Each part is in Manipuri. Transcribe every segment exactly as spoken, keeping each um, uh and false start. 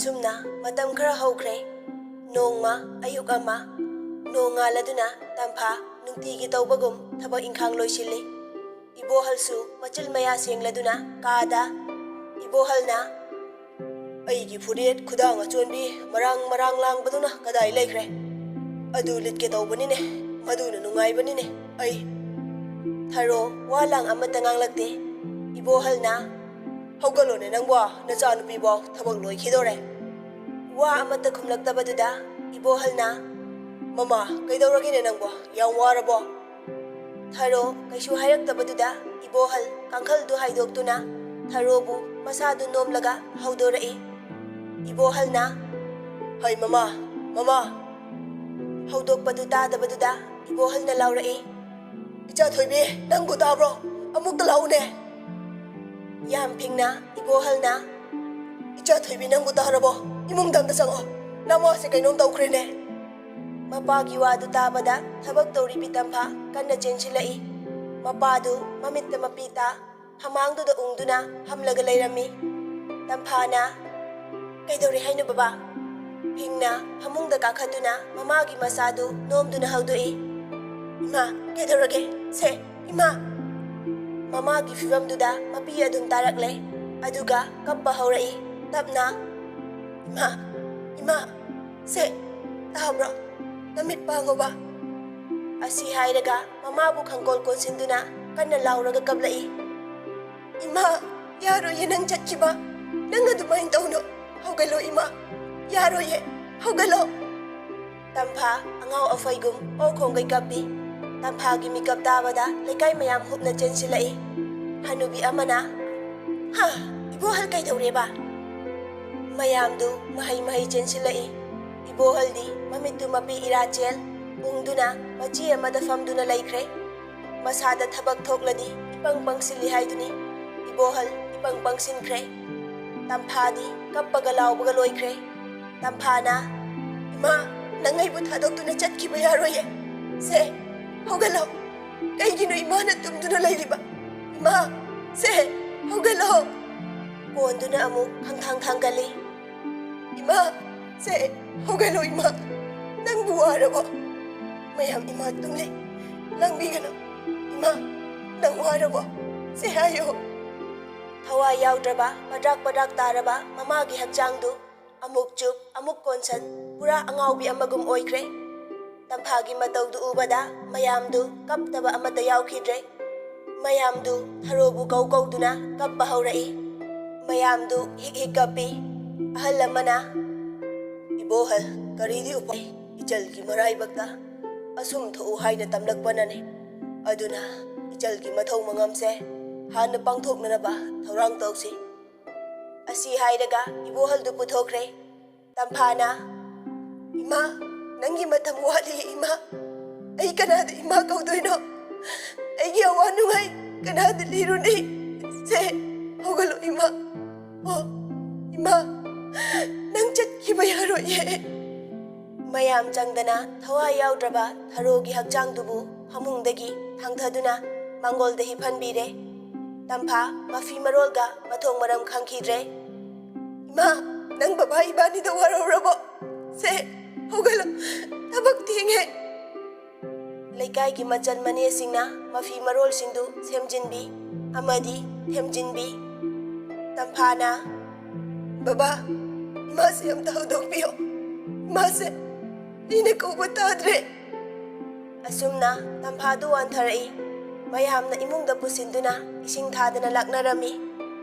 ꯑꯁꯨꯝꯅ ꯃꯇꯝ ꯈꯔ ꯍꯧꯈ꯭ꯔꯦ꯫ ꯅꯣꯡꯃ ꯑꯌꯨꯛ ꯑꯃ ꯅꯣꯡ ꯉꯥꯜꯂꯗꯨꯅ ꯇꯝꯐꯥ ꯅꯨꯡꯇꯤꯒꯤ ꯇꯧꯕꯒꯨꯝ ꯊꯕꯛ ꯏꯪꯈꯥꯡ ꯂꯣꯏꯁꯤꯜꯂꯤ꯫ ꯏꯕꯣꯍꯜꯁꯨ ꯃꯆꯤꯜ ꯃꯌꯥ ꯁꯦꯡꯂꯗꯨꯅ ꯀꯥꯗ꯫ ꯏꯕꯣꯍꯜꯅ, "ꯑꯩꯒꯤ ꯐꯨꯔꯤꯠ ꯈꯨꯗꯥꯡ ꯑꯆꯣꯟꯕꯤ ꯃꯔꯥꯡ ꯃꯔꯥꯡ ꯂꯥꯡꯕꯗꯨꯅ ꯀꯗꯥꯏ ꯂꯩꯈ꯭ꯔꯦ? ꯑꯗꯨ ꯂꯤꯠꯀꯦ ꯇꯧꯕꯅꯤꯅꯦ, ꯃꯗꯨꯅ ꯅꯨꯡꯉꯥꯏꯕꯅꯤꯅꯦ ꯑꯩ꯫" ꯊꯔꯣ ꯋꯥ ꯂꯥꯡ ꯑꯃꯠꯇ ꯉꯥꯡꯂꯛꯇꯦ꯫ ꯏꯕꯣꯍꯜꯅ, "ꯍꯧꯒꯠꯂꯣꯅꯦ ꯅꯪꯕꯣ, ꯅꯆꯥꯅꯨꯄꯤꯕꯣ ꯊꯕꯛ ꯂꯣꯏꯈꯤꯗꯣꯔꯦ꯫" ꯋꯥ ꯑꯃꯠꯇ ꯈꯨꯝꯂꯛꯇꯕꯗꯨꯗ ꯏꯕꯣꯍꯜꯅ, "ꯃꯃꯥ, ꯀꯩꯗꯧꯔꯒꯦꯅꯦ ꯅꯪꯕꯣ? ꯌꯥꯝ ꯋꯥꯔꯕꯣ?" ꯊꯔꯣ ꯀꯩꯁꯨ ꯍꯥꯏꯔꯛꯇꯕꯗꯨꯗ ꯏꯕꯣꯍꯜ ꯀꯥꯡꯈꯜꯗꯨ ꯍꯥꯏꯗꯣꯛꯇꯨꯅ ꯊꯔꯣꯕꯨ ꯃꯁꯥꯗꯨ ꯅꯣꯝꯂꯒ ꯍꯧꯗꯣꯔꯛꯏ꯫ ꯏꯕꯣꯍꯜꯅ, "ꯍꯩ ꯃꯃꯥ, ꯃꯃꯥ!" ꯍꯧꯗꯣꯛꯄꯗꯨ ꯇꯥꯗꯕꯗꯨꯗ ꯏꯕꯣꯍꯜꯅ ꯂꯥꯎꯔꯛꯏ, "ꯏꯆꯥ ꯊꯣꯏꯕꯤ, ꯅꯪꯕꯨ ꯇꯥꯕ꯭ꯔꯣ? ꯑꯃꯨꯛꯇ ꯂꯥꯛꯎꯅꯦ!" ꯌꯥꯝ ꯐꯤꯡꯅ ꯏꯕꯣꯍꯜꯅ, "ꯏꯆꯥ ꯊꯣꯏꯕꯤ, ꯅꯪꯕꯨ ꯇꯥꯔꯕꯣ? ꯏꯃꯨꯡꯗ ꯑꯝꯇ ꯆꯪꯉꯣ꯫ ꯅꯃꯥꯁꯦ ꯀꯩꯅꯣꯝ ꯇꯧꯈ꯭ꯔꯦꯅꯦ꯫" ꯃꯄꯥꯒꯤ ꯋꯥꯗꯨ ꯇꯥꯕꯗ ꯊꯕꯛ ꯇꯧꯔꯤꯕꯤ ꯇꯝꯐꯥ ꯀꯟꯅ ꯆꯦꯟꯁꯤꯜꯂꯛꯏ꯫ ꯃꯄꯥꯗꯨ ꯃꯃꯤꯠꯇ ꯃꯄꯤ ꯇꯥ, ꯍꯃꯥꯡꯗꯨꯗ ꯎꯪꯗꯨꯅ ꯐꯝꯂꯒ ꯂꯩꯔꯝꯃꯤ꯫ ꯇꯝꯐꯥꯅ, "ꯀꯩꯗꯧꯔꯦ ꯍꯥꯏꯅꯣ ꯕꯕꯥ?" ꯐꯤꯡꯅ ꯐꯃꯨꯡꯗ ꯀꯥꯈꯠꯇꯨꯅ ꯃꯃꯥꯒꯤ ꯃꯆꯥꯗꯨ ꯅꯣꯝꯗꯨꯅ ꯍꯧꯗꯣꯛꯏ꯫ "ꯏꯃꯥ, ꯀꯩꯗꯧꯔꯒꯦ? ꯁꯦ, ꯏꯃꯥ!" ꯃꯃꯥꯒꯤ ꯐꯤꯕꯝꯗꯨꯗ ꯃꯄꯤ ꯑꯗꯨꯝ ꯇꯥꯔꯛꯂꯦ꯫ ꯑꯗꯨꯒ ꯀꯞꯄ ꯍꯧꯔꯛꯏ꯫ ꯇꯞꯅ, "ꯏꯃꯥ, ꯏꯃꯥ, ꯁꯦ, ꯇꯥꯕ꯭ꯔꯣ? ꯅꯃꯤꯠ ꯄꯥꯡꯉꯣꯕ꯫" ꯑꯁꯤ ꯍꯥꯏꯔꯒ ꯃꯃꯥꯕꯨ ꯈꯪꯀꯣꯜ ꯀꯣꯟꯁꯤꯟꯗꯨꯅ ꯀꯟꯅ ꯂꯥꯎꯔꯒ ꯀꯞꯂꯛꯏ꯫ "ꯏꯃꯥ, ꯌꯥꯔꯣꯏꯌꯦ ꯅꯪ ꯆꯠꯈꯤꯕ꯫ ꯅꯪ ꯑꯗꯨꯃꯥꯏꯅ ꯇꯧꯅꯨ꯫ ꯍꯧꯒꯠꯂꯣ ꯏꯃꯥ꯫ ꯌꯥꯔꯣꯏꯌꯦ꯫ ꯍꯧꯒꯠꯂꯣ꯫" ꯇꯝꯐꯥ ꯑꯉꯥꯎ ꯑꯐꯩꯒꯨꯝ ꯑꯣꯛ ꯈꯣꯡꯒꯩ ꯀꯞꯄꯤ꯫ ꯇꯝꯐꯥꯒꯤ ꯃꯤꯀꯞ ꯇꯥꯕꯗ ꯂꯩꯀꯥꯏ ꯃꯌꯥꯝ ꯍꯨꯞꯅ ꯆꯦꯟꯁꯤꯜꯂꯛꯏ꯫ ꯍꯅꯨꯕꯤ ꯑꯃꯅ, "ꯍꯥ, ꯏꯕꯣꯍꯜ ꯀꯩꯗꯧꯔꯦꯕ?" ꯃꯌꯥꯝꯗꯨ ꯃꯍꯩ ꯃꯍꯩ ꯆꯦꯟꯁꯤꯜꯂꯛꯏ꯫ ꯏꯕꯣꯍꯜꯗꯤ ꯃꯃꯤꯠꯇꯨ ꯃꯄꯤ ꯏꯔꯥꯆꯦꯜ ꯎꯪꯗꯨꯅ ꯃꯆꯤ ꯑꯃꯗ ꯐꯝꯗꯨꯅ ꯂꯩꯈ꯭ꯔꯦ꯫ ꯃꯁꯥꯗ ꯊꯕꯛ ꯊꯣꯛꯂꯗꯤ ꯏꯄꯪ ꯄꯪꯁꯤꯜꯂꯤ ꯍꯥꯏꯗꯨꯅꯤ꯫ ꯏꯕꯣꯍꯜ ꯏꯄꯪ ꯄꯪꯁꯤꯟꯈ꯭ꯔꯦ꯫ ꯇꯝꯐꯥꯗꯤ ꯀꯞꯄꯒ ꯂꯥꯎꯕꯒ ꯂꯣꯏꯈ꯭ꯔꯦ꯫ ꯇꯝꯐꯥꯅ, "ꯏꯃꯥ, ꯅꯪ ꯑꯩꯕꯨ ꯊꯥꯗꯣꯛꯇꯨꯅ ꯆꯠꯈꯤꯕ ꯌꯥꯔꯣꯏꯌꯦ꯫ ꯁꯦ, ꯍꯧꯒꯠꯂꯣ꯫ ꯀꯩꯒꯤꯅꯣ ꯏꯃꯥꯅ ꯇꯨꯝꯗꯨꯅ ꯂꯩꯔꯤꯕ? ꯏꯃꯥ, ꯁꯦ, ꯍꯧꯒꯠꯂꯣ꯫" ꯀꯣꯟꯗꯨꯅ ꯑꯃꯨꯛ ꯈꯪꯊꯥꯡ ꯊꯥꯡꯒꯠꯂꯤ꯫ ꯏꯃꯥ, ꯁꯦ, ꯍꯧꯒꯠꯂꯣ ꯏꯃꯥ, ꯅꯪꯕꯨ ꯋꯥꯔꯕꯣ? ꯃꯌꯥꯝ, ꯏꯃꯥ ꯇꯨꯝꯂꯤ, ꯂꯥꯡꯕꯤꯒꯅꯨ꯫ ꯏꯃꯥ, ꯅꯪ ꯋꯥꯔꯕꯣ? ꯁꯦ ꯍꯥꯏꯌꯣ꯫ ꯊꯋꯥꯏ ꯌꯥꯎꯗ꯭ꯔꯕ, ꯄꯗ꯭ꯔꯥꯛ ꯄꯗ꯭ꯔꯥꯛ ꯇꯥꯔꯕ ꯃꯃꯥꯒꯤ ꯍꯛꯆꯥꯡꯗꯨ ꯑꯃꯨꯛ ꯆꯨꯞ, ꯑꯃꯨꯛ ꯀꯣꯟꯁꯟ, ꯄꯨꯔꯥ ꯑꯉꯥꯎꯕꯤ ꯑꯃꯒꯨꯝ ꯑꯣꯏꯈ꯭ꯔꯦ꯫ ꯇꯝꯐꯥꯒꯤ ꯃꯇꯧꯗꯨ ꯎꯕꯗ ꯃꯌꯥꯝꯗꯨ ꯀꯞꯇꯕ ꯑꯃꯠꯇ ꯌꯥꯎꯈꯤꯗ꯭ꯔꯦ꯫ ꯃꯌꯥꯝꯗꯨ ꯊꯔꯣꯕꯨ ꯀꯧ ꯀꯧꯗꯨꯅ ꯀꯞꯄ ꯍꯧꯔꯛꯏ꯫ ꯃꯌꯥꯝꯗꯨ ꯍꯤꯛ ꯍꯤꯛ ꯀꯞꯄꯤ꯫ ꯑꯍꯜ ꯑꯃꯅ, "ꯏꯕꯣꯍꯜ, ꯀꯔꯤꯗꯤ ꯎꯄꯥꯏ, ꯏꯆꯜꯒꯤ ꯃꯔꯥꯏꯕꯛꯇ ꯑꯁꯨꯝ ꯊꯣꯛꯎ ꯍꯥꯏꯅ ꯇꯝꯂꯛꯄꯅꯅꯤ꯫ ꯑꯗꯨꯅ ꯏꯆꯜꯒꯤ ꯃꯊꯧ ꯃꯉꯝꯁꯦ ꯍꯥꯟꯅ ꯄꯥꯡꯊꯣꯛꯅꯅꯕ ꯊꯧꯔꯥꯡ ꯇꯧꯁꯤ"꯫ ꯑꯁꯤ ꯍꯥꯏꯔꯒ ꯏꯕꯣꯍꯜꯗꯨ ꯄꯨꯊꯣꯛꯈ꯭ꯔꯦ꯫ ꯇꯝꯐꯥꯅ, "ꯏꯃꯥ, ꯅꯪꯒꯤ ꯃꯇꯝ ꯋꯥꯠꯂꯤ ꯏꯃꯥ꯫ ꯑꯩ ꯀꯅꯥꯗ ꯏꯃꯥ ꯀꯧꯗꯣꯏꯅꯣ? ꯑꯩꯒꯤ ꯑꯋꯥ ꯅꯨꯡꯉꯥꯏ ꯀꯅꯥꯗ ꯂꯤꯔꯨꯅꯤ? ꯁꯦ, ꯍꯧꯒꯠꯂꯣ ꯏꯃꯥ꯫ ꯑꯣ, ꯏꯃꯥ, ꯅꯪ ꯆꯠꯈꯤꯕ ꯌꯥꯔꯣꯏꯌꯦ"꯫ ꯃꯌꯥꯝ ꯆꯪꯗꯅ ꯊꯋꯥꯏ ꯌꯥꯎꯗ꯭ꯔꯕ ꯊꯔꯣꯒꯤ ꯍꯛꯆꯥꯡꯗꯨꯕꯨ ꯐꯃꯨꯡꯗꯒꯤ ꯊꯥꯡꯊꯗꯨꯅ ꯃꯥꯡꯒꯣꯜꯗ ꯍꯤꯞꯍꯟꯕꯤꯔꯦ꯫ ꯇꯝꯐꯥ ꯃꯐꯤ ꯃꯔꯣꯜꯒ ꯃꯊꯣꯡ ꯃꯔꯝ ꯈꯪꯈꯤꯗ꯭ꯔꯦ꯫ "ꯏꯃꯥ, ꯅꯪ ꯕꯕꯥ ꯏꯕꯥꯅꯤꯗ ꯋꯥꯔꯧꯔꯕꯣ? ꯁꯦ, ꯍꯧꯒꯠꯂꯣ, ꯊꯕꯛ ꯊꯦꯡꯉꯦ"꯫ ꯂꯩꯀꯥꯏꯒꯤ ꯃꯆꯟ ꯃꯅꯦꯁꯤꯡꯅ ꯃꯐꯤ ꯃꯔꯣꯜꯁꯤꯡꯗꯨ ꯁꯦꯝꯖꯤꯟꯕꯤ ꯑꯃꯗꯤ ꯊꯦꯝꯖꯤꯟꯕꯤ꯫ ꯇꯝꯐꯥꯅ, "ꯕꯕꯥ, ꯏꯃꯥꯁꯦ ꯑꯝꯇ ꯍꯧꯗꯣꯛꯄꯤꯌꯣ꯫ ꯏꯃꯥꯁꯦ ꯑꯩꯅ ꯀꯧꯕ ꯇꯥꯗ꯭ꯔꯦ"꯫ ꯑꯁꯨꯝꯅ ꯇꯝꯐꯥꯗꯨ ꯋꯥꯟꯊꯔꯛꯏ꯫ ꯃꯌꯥꯝꯅ ꯏꯃꯨꯡꯗ ꯄꯨꯁꯤꯟꯗꯨꯅ ꯏꯁꯤꯡ ꯊꯥꯗꯅ ꯂꯥꯛꯅꯔꯝꯃꯤ꯫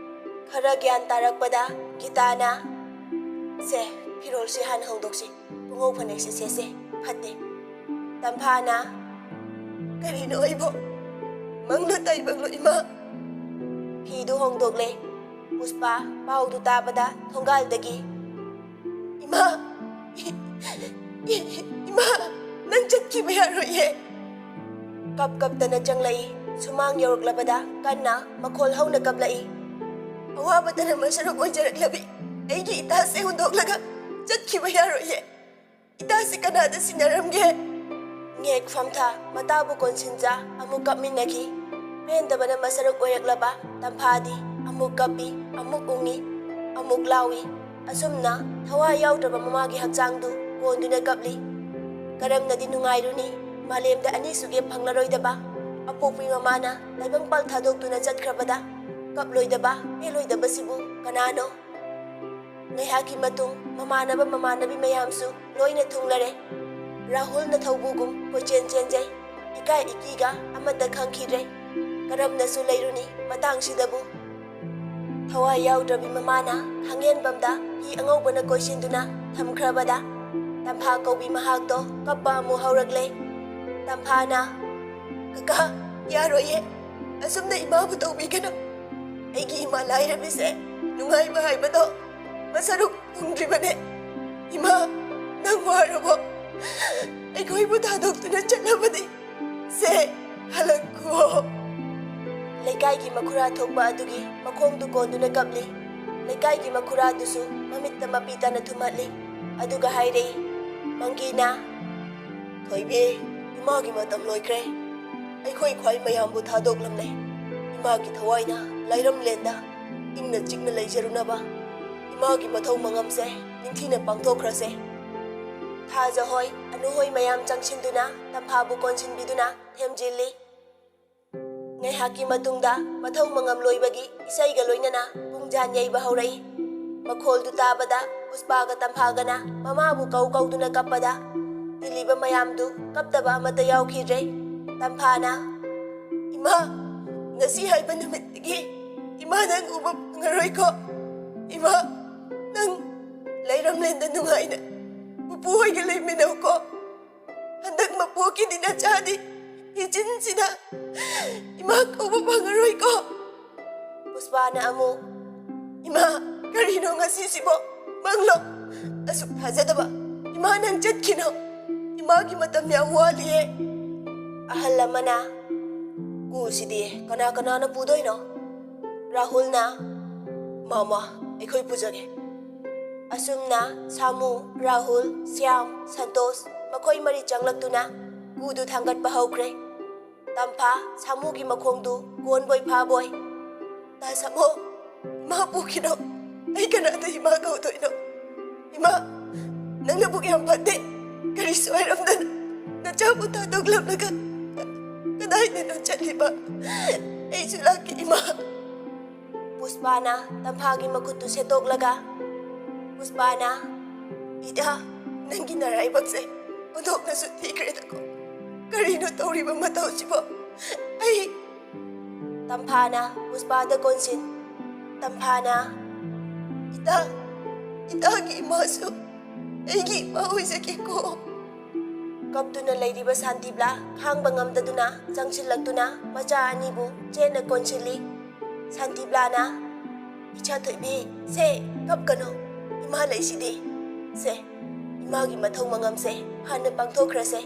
ꯈꯔ ꯒ꯭ꯌꯥꯟ ꯇꯥꯔꯛꯄꯗ ꯒꯤꯇꯥꯅ, "ꯁꯦ, ꯐꯤꯔꯣꯜꯁꯤ ꯍꯥꯟꯅ ꯍꯣꯡꯗꯣꯛꯁꯤ꯫ ꯄꯨꯡꯍꯧ ꯐꯅꯦꯛꯁꯦ ꯁꯦꯠꯁꯦ꯫ ꯐꯠꯇꯦ"꯫ ꯇꯝꯐꯥꯅ, "ꯀꯔꯤꯅꯣ ꯑꯩꯕꯣ? ꯃꯪꯂꯣ ꯇꯥꯏꯕꯪꯂꯣ ꯏꯃꯥ?" ꯐꯤꯗꯨ ꯍꯣꯡꯗꯣꯛꯂꯦ꯫ ꯄꯨꯁꯄꯥ ꯄꯥꯎꯗꯨ ꯇꯥꯕꯗ ꯊꯣꯡꯒꯥꯜꯗꯒꯤ, "ꯏꯃꯥ! ꯏ-, ꯏ-, ꯏꯃꯥ! ꯅꯪ ꯆꯠꯈꯤꯕ ꯌꯥꯔꯣꯏꯌꯦ!" ꯀꯞ ꯀꯞꯇꯅ ꯆꯪꯂꯛꯏ꯫ ꯁꯨꯃꯥꯡ ꯌꯧꯔꯛꯂꯕꯗ ꯀꯟꯅ ꯃꯈꯣꯜ ꯍꯧꯅ ꯀꯞꯂꯛꯏ꯫ "ꯑꯋꯥꯕꯗꯅ ꯃꯁꯔꯨꯛ ꯑꯣꯏꯖꯔꯛꯂꯕꯤ ꯑꯩꯒꯤ ꯏꯇꯥꯁꯦ ꯍꯨꯟꯗꯣꯛꯂꯒ ꯆꯠꯈꯤꯕ ꯌꯥꯔꯣꯏꯌꯦ꯫ ꯏꯇꯥꯁꯤ ꯀꯅꯥꯗ ꯁꯤꯟꯅꯔꯝꯒꯦ?" ꯉꯦꯛ ꯐꯝꯊ ꯃꯇꯥꯕꯨ ꯀꯣꯟꯁꯤꯟꯖ ꯑꯃꯨꯛ ꯀꯞꯃꯤꯟꯅꯈꯤ꯫ ꯄꯦꯟꯗꯕꯅ ꯃꯁꯔꯨꯛ ꯑꯣꯏꯔꯛꯂꯕ ꯇꯝꯐꯥꯗꯤ ꯑꯃꯨꯛ ꯀꯞꯄꯤ, ꯑꯃꯨꯛ ꯎꯪꯉꯤ, ꯑꯃꯨꯛ ꯂꯥꯎꯏ꯫ ꯑꯁꯨꯝꯅ ꯊꯋꯥꯏ ꯌꯥꯎꯗ꯭ꯔꯕ ꯃꯃꯥꯒꯤ ꯍꯛꯆꯥꯡꯗꯨ ꯀꯣꯟꯗꯨꯅ ꯀꯞꯂꯤ꯫ ꯀꯔꯝꯅꯗꯤ ꯅꯨꯡꯉꯥꯏꯔꯨꯅꯤ, ꯃꯥꯂꯦꯝꯗ ꯑꯅꯤꯁꯨꯒꯦ ꯐꯪꯂꯔꯣꯏꯗꯕ ꯑꯄꯣꯛꯄꯤ ꯃꯃꯥꯅ ꯇꯥꯏꯕꯪꯄꯥꯜ ꯊꯥꯗꯣꯛꯇꯨꯅ ꯆꯠꯈ꯭ꯔꯕꯗ ꯀꯞꯂꯣꯏꯗꯕ, ꯄꯦꯜꯂꯣꯏꯗꯕꯁꯤꯕꯨ ꯀꯅꯥꯅꯣ? ꯉꯥꯏꯍꯥꯛꯀꯤ ꯃꯇꯨꯡ ꯃꯃꯥꯟꯅꯕ ꯃꯃꯥꯟꯅꯕꯤ ꯃꯌꯥꯝꯁꯨ ꯂꯣꯏꯅ ꯊꯨꯡꯂꯔꯦ꯫ ꯔꯥꯍꯨꯜꯅ ꯊꯧꯕꯨꯒꯨꯝ ꯀꯣꯏꯆꯦꯟ ꯆꯦꯟꯖꯩ꯫ ꯏꯀꯥꯏ ꯏꯀꯤꯒ ꯑꯃꯠꯇ ꯈꯪꯈꯤꯗ꯭ꯔꯦ꯫ ꯀꯔꯝꯅꯁꯨ ꯂꯩꯔꯨꯅꯤ ꯃꯇꯥꯡꯁꯤꯗꯕꯨ? ꯊꯋꯥꯏ ꯌꯥꯎꯗ꯭ꯔꯕꯤ ꯃꯃꯥꯅ ꯈꯥꯡꯉꯦꯟꯕꯝꯗ ꯐꯤ ꯑꯉꯧꯕꯅ ꯀꯣꯏꯁꯤꯟꯗꯨꯅ ꯊꯝꯈ꯭ꯔꯕꯗ ꯇꯝꯐꯥ ꯀꯧꯕꯤ ꯃꯍꯥꯛꯇꯣ ꯀꯞꯄ ꯑꯃꯨꯛ ꯍꯧꯔꯛꯂꯦ꯫ ꯇꯝꯐꯥꯅ, "ꯀꯀꯥ, ꯌꯥꯔꯣꯏꯌꯦ꯫ ꯑꯁꯨꯝꯅ ꯏꯃꯥꯕꯨ ꯇꯧꯕꯤꯒꯅꯨ꯫ ꯑꯩꯒꯤ ꯏꯃꯥ ꯂꯥꯏꯔꯕꯤꯁꯦ ꯅꯨꯡꯉꯥꯏꯕ ꯍꯥꯏꯕꯗꯣ ꯃꯁꯔꯨꯛ ꯐꯪꯗ꯭ꯔꯤꯕꯅꯦ꯫ ꯏꯃꯥ, ꯅꯪ ꯋꯥꯔꯕꯣ? ꯑꯩꯈꯣꯏꯕꯨ ꯊꯥꯗꯣꯛꯇꯨꯅ ꯆꯠꯂꯕꯗꯤ ꯁꯦ, ꯍꯜꯂꯛꯈꯣ꯫" ꯂꯩꯀꯥꯏꯒꯤ ꯃꯈꯨꯔꯥ ꯊꯣꯛꯄ ꯑꯗꯨꯒꯤ ꯃꯈꯣꯡꯗꯨ ꯀꯣꯟꯗꯨꯅ ꯀꯞꯂꯤ꯫ ꯂꯩꯀꯥꯏꯒꯤ ꯃꯈꯨꯔꯥꯗꯨꯁꯨ ꯃꯃꯤꯠꯇ ꯃꯄꯤ ꯇꯥꯅ ꯊꯨꯝꯍꯠꯂꯤ꯫ ꯑꯗꯨꯒ ꯍꯥꯏꯔꯛꯏ, ꯃꯪꯒꯤꯅ, "ꯊꯣꯏꯕꯤ, ꯏꯃꯥꯒꯤ ꯃꯇꯝ ꯂꯣꯏꯈ꯭ꯔꯦ꯫ ꯑꯩꯈꯣꯏ ꯈ꯭ꯋꯥꯏ ꯃꯌꯥꯝꯕꯨ ꯊꯥꯗꯣꯛꯂꯝꯂꯦ꯫ ꯏꯃꯥꯒꯤ ꯊꯋꯥꯏꯅ ꯂꯥꯏꯔꯝꯂꯦꯟꯗ ꯏꯪꯅ ꯆꯤꯛꯅ ꯂꯩꯖꯔꯨꯅꯕ ꯏꯃꯥꯒꯤ ꯃꯊꯧ ꯃꯉꯝꯁꯦ ꯅꯤꯡꯊꯤꯅ ꯄꯥꯡꯊꯣꯛꯈ꯭ꯔꯁꯦ꯫" ꯊꯥꯖ ꯍꯣꯏ, ꯑꯅꯨ ꯍꯣꯏ ꯃꯌꯥꯝ ꯆꯪꯁꯤꯟꯗꯨꯅ ꯇꯝꯐꯥꯕꯨ ꯀꯣꯟꯁꯤꯟꯕꯤꯗꯨꯅ ꯊꯦꯝꯖꯤꯜꯂꯤ꯫ ꯉꯥꯏꯍꯥꯛꯀꯤ ꯃꯇꯨꯡꯗ ꯃꯊꯧ ꯃꯉꯝ ꯂꯣꯏꯕꯒꯤ ꯏꯁꯩꯒ ꯂꯣꯏꯅꯅ ꯄꯨꯡꯖꯥꯟ ꯌꯩꯕ ꯍꯧꯔꯛꯏ꯫ ꯃꯈꯣꯜꯗꯨ ꯇꯥꯕꯗ ꯄꯨꯁꯄꯥꯒ ꯇꯝꯐꯥꯒꯅ ꯃꯃꯥꯕꯨ ꯀꯧ ꯀꯧꯗꯨꯅ ꯀꯞꯄꯗ ꯇꯤꯜꯂꯤꯕ ꯃꯌꯥꯝꯗꯨ ꯀꯞꯇꯕ ꯑꯃꯠꯇ ꯌꯥꯎꯈꯤꯗ꯭ꯔꯦ꯫ ꯇꯝꯐꯥꯅ, "ꯏꯃꯥ, ꯉꯁꯤ ꯍꯥꯏꯕ ꯅꯨꯃꯤꯠꯇꯒꯤ ꯏꯃꯥ ꯅꯪ ꯎꯕ ꯐꯪꯉꯔꯣꯏꯀꯣ꯫ ꯏꯃꯥ, ꯅꯪ ꯂꯩꯔꯝꯂꯦꯟꯗ ꯅꯨꯡꯉꯥꯏꯅ ꯄꯨꯄꯨ ꯍꯣꯏꯒ ꯂꯩꯃꯤꯟꯅꯧꯀꯣ꯫ ꯍꯟꯗꯛ ꯃꯄꯣꯛꯀꯤꯗꯤ ꯅꯆꯥꯗꯤ ꯏꯆꯤꯟꯁꯤꯗ ꯏꯃꯥ ꯀꯧꯕ ꯐꯪꯉꯔꯣꯏꯀꯣ꯫" ꯄꯨꯁꯄꯥꯅ ꯑꯃꯨꯛ, "ꯏꯃꯥ, ꯀꯔꯤꯅꯣ ꯉꯁꯤꯁꯤꯕꯣ? ꯃꯪꯂꯣ? ꯑꯁꯨꯛ ꯊꯥꯖꯗꯕ꯫ ꯏꯃꯥ, ꯅꯪ ꯆꯠꯈꯤꯅꯣ꯫ ꯏꯃꯥꯒꯤ ꯃꯇꯝ ꯌꯥꯝ ꯋꯥꯠꯂꯤꯌꯦ꯫" ꯑꯍꯜ ꯑꯃꯅ, "ꯀꯨꯁꯤꯗꯤ ꯀꯅꯥ ꯀꯅꯥꯅ ꯄꯨꯗꯣꯏꯅꯣ?" ꯔꯥꯍꯨꯜꯅ, "ꯃꯥꯃ, ꯑꯩꯈꯣꯏ ꯄꯨꯖꯒꯦ꯫" ꯑꯁꯨꯝꯅ ꯁꯥꯃꯨ, ꯔꯥꯍꯨꯜ, ꯁ꯭ꯌꯥꯝ, ꯁꯟꯇꯣꯁ ꯃꯈꯣꯏ ꯃꯔꯤ ꯆꯪꯂꯛꯇꯨꯅ ꯀꯨꯗꯨ ꯊꯥꯡꯒꯠꯄ ꯍꯧꯈ꯭ꯔꯦ꯫ ꯇꯝꯐꯥ ꯁꯥꯃꯨꯒꯤ ꯃꯈꯣꯡꯗꯨ ꯀꯣꯟꯕꯣꯏ ꯐꯥꯕꯣꯏ, "ꯇꯥ ꯁꯥꯃꯨ, ꯏꯃꯥ ꯄꯨꯈꯤꯅꯣ, ꯑꯩ ꯀꯅꯥꯗ ꯏꯃꯥ ꯀꯧꯗꯣꯏꯅꯣ? ꯏꯃꯥ, ꯅꯪ ꯅꯕꯨꯛ ꯌꯥꯝ ꯐꯠꯇꯦ꯫ ꯀꯔꯤꯁꯨ ꯍꯥꯏꯔꯝꯗꯅ ꯅꯆꯥꯕꯨ ꯊꯥꯗꯣꯛꯂꯝꯂꯒ ꯀꯗꯥꯏꯗꯅꯣ ꯆꯠꯂꯤꯕ? ꯑꯩꯁꯨ ꯂꯥꯛꯀꯦ, ꯏꯃꯥ꯫ ꯄꯨꯁꯄꯥꯅ ꯇꯝꯐꯥꯒꯤ ꯃꯈꯨꯠꯇꯨ ꯁꯦꯠꯇꯣꯛꯂꯒ, ꯄꯨꯁꯄꯥꯅ, "ꯏꯇꯥ, ꯅꯪꯒꯤ ꯅꯔꯥꯏꯕꯛꯁꯦ ꯑꯣꯟꯊꯣꯛꯅꯁꯨ ꯊꯤꯈ꯭ꯔꯦꯗꯀꯣ꯫ ꯀꯔꯤꯅꯣ ꯇꯧꯔꯤꯕ ꯃꯇꯧꯁꯤꯕꯣ? ꯑꯩ" ꯇꯝꯐꯥꯅ ꯄꯨꯁꯄꯥꯗ ꯀꯣꯟꯁꯤꯟ, ꯇꯝꯐꯥꯅ, "ꯏꯇꯥ, ꯏꯇꯥꯒꯤ ꯏꯃꯥꯁꯨ ꯑꯩꯒꯤ ꯏꯃꯥ ꯑꯣꯏꯖꯒꯦꯀꯣ"꯫ ꯀꯞꯇꯨꯅ ꯂꯩꯔꯤꯕ ꯁꯥꯟꯇꯤꯕꯂꯥ ꯈꯥꯡꯕ ꯉꯝꯗꯗꯨꯅ ꯆꯪꯁꯤꯜꯂꯛꯇꯨꯅ ꯃꯆꯥ ꯑꯅꯤꯕꯨ ꯆꯦꯠꯅ ꯀꯣꯟꯁꯤꯜꯂꯤ꯫ ꯁꯥꯟꯇꯤꯕꯂꯥꯅ, "ꯏꯆꯥ ꯊꯣꯏꯕꯤ, ꯁꯦ, ꯀꯞꯀꯅꯨ꯫ ꯏꯃꯥ ꯂꯩꯁꯤꯗꯤ꯫ ꯁꯦ, ꯏꯃꯥꯒꯤ ꯃꯊꯧ ꯃꯉꯝꯁꯦ ꯍꯥꯟꯅ ꯄꯥꯡꯊꯣꯛꯈ꯭ꯔꯁꯦ"꯫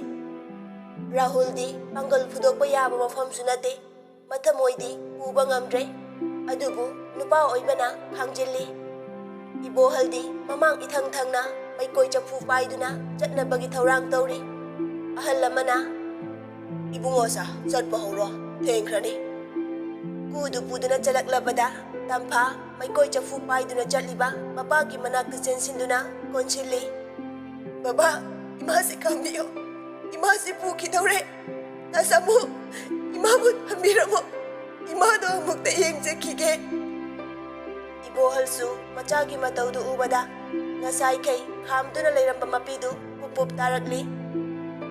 ꯔꯥꯍꯨꯜꯗꯤ ꯄꯥꯡꯒꯜ ꯐꯨꯗꯣꯛꯄ ꯌꯥꯕ ꯃꯐꯝꯁꯨ ꯅꯠꯇꯦ꯫ ꯃꯊꯃꯣꯏꯗꯤ ꯄꯨꯕ ꯉꯝꯗ꯭ꯔꯦ꯫ ꯑꯗꯨꯕꯨ ꯅꯨꯄꯥ ꯑꯣꯏꯕꯅ ꯈꯥꯡꯖꯤꯜꯂꯤ꯫ ꯏꯕꯣꯍꯜꯗꯤ ꯃꯃꯥꯡ ꯏꯊꯪ ꯊꯪꯅ ꯃꯩꯀꯣꯏ ꯆꯐꯨ ꯄꯥꯏꯗꯨꯅ ꯆꯠꯅꯕꯒꯤ ꯊꯧꯔꯥꯡ ꯇꯧꯔꯤ꯫ ꯑꯍꯜ ꯑꯃꯅ, "ꯏꯕꯨꯡꯉꯣꯁꯥ, ꯆꯠꯄ ꯍꯧꯔꯣ, ꯊꯦꯡꯈ꯭ꯔꯅꯤ"꯫ ꯀꯨꯗꯨ ꯄꯨꯗꯨꯅ ꯆꯠꯂꯛꯂꯕꯗ ꯇꯝꯐꯥ ꯃꯩꯀꯣꯏ ꯆꯐꯨ ꯄꯥꯏꯗꯨꯅ ꯆꯠꯂꯤꯕ ꯃꯄꯥꯒꯤ ꯃꯅꯥꯛꯇ ꯆꯦꯟꯁꯤꯟꯗꯨꯅ ꯀꯣꯟꯁꯤꯜꯂꯤ꯫ "ꯕꯕꯥ, ꯏꯃꯥꯁꯤ ꯈꯥꯝꯕꯤꯌꯨ꯫ ꯏꯃꯥꯁꯤ ꯄꯨꯈꯤꯗꯧꯔꯦ꯫ ꯇꯥ ꯁꯥꯃꯨ, ꯏꯃꯥꯕꯨ ꯊꯝꯕꯤꯔꯝꯃꯣ꯫ ꯏꯃꯥꯗꯣ ꯑꯃꯨꯛꯇ ꯌꯦꯡꯖꯈꯤꯒꯦ"꯫ ꯏꯕꯣꯍꯜꯁꯨ ꯃꯆꯥꯒꯤ ꯃꯇꯧꯗꯨ ꯎꯕꯗ ꯉꯁꯥꯏꯈꯩ ꯈꯥꯝꯗꯨꯅ ꯂꯩꯔꯝꯕ ꯃꯄꯤꯗꯨ ꯄꯨꯞ ꯄꯨꯞ ꯇꯥꯔꯛꯂꯤ꯫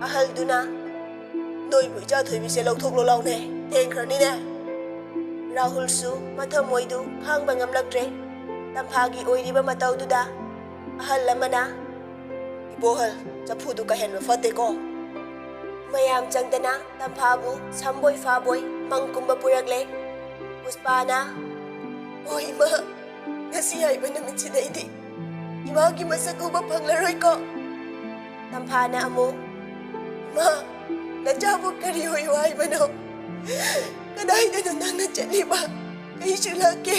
ꯑꯍꯜꯗꯨꯅ, "ꯅꯣꯏꯕꯨ ꯏꯆꯥ ꯊꯣꯏꯕꯤꯁꯦ ꯂꯧꯊꯣꯛꯂꯣ ꯂꯥꯎꯅꯦ, ꯊꯦꯡꯈ꯭ꯔꯅꯤꯅꯦ"꯫ ꯔꯥꯍꯨꯜꯁꯨ ꯃꯊꯃꯣꯏꯗꯨ ꯈꯥꯡꯕ ꯉꯝꯂꯛꯇ꯭ꯔꯦ꯫ ꯇꯝꯐꯥꯒꯤ ꯑꯣꯏꯔꯤꯕ ꯃꯇꯧꯗꯨꯗ ꯑꯍꯜ ꯑꯃꯅ, "ꯏꯕꯣꯍꯜ, ꯆꯐꯨꯗꯨ ꯀꯥꯍꯦꯟꯕ ꯐꯠꯇꯦꯀꯣ"꯫ ꯃꯌꯥꯝ ꯆꯪꯗꯅ ꯇꯝꯐꯥꯕꯨ ꯁꯝꯕꯣꯏ ꯐꯥꯕꯣꯏ ꯃꯪ ꯀꯨꯝꯕ ꯄꯨꯔꯛꯂꯦ꯫ ꯄꯨꯁꯄꯥꯅ, "ꯑꯣ ꯏꯃꯥ, ꯉꯁꯤ ꯍꯥꯏꯕ ꯅꯨꯃꯤꯠꯁꯤꯗꯩꯗꯤ ꯏꯃꯥꯒꯤ ꯃꯁꯛ ꯎꯕ ꯐꯪꯂꯔꯣꯏꯀꯣ"꯫ ꯇꯝꯐꯥꯅ ꯑꯃꯨꯛ, "ꯏꯃꯥ, ꯅꯆꯥꯕꯨ ꯀꯔꯤ ꯑꯣꯏꯌꯨ ꯍꯥꯏꯕꯅꯣ? ꯀꯗꯥꯏꯗꯅꯣ ꯅꯪꯅ ꯆꯠꯂꯤꯕ? ꯑꯩꯁꯨ ꯂꯥꯛꯀꯦ"꯫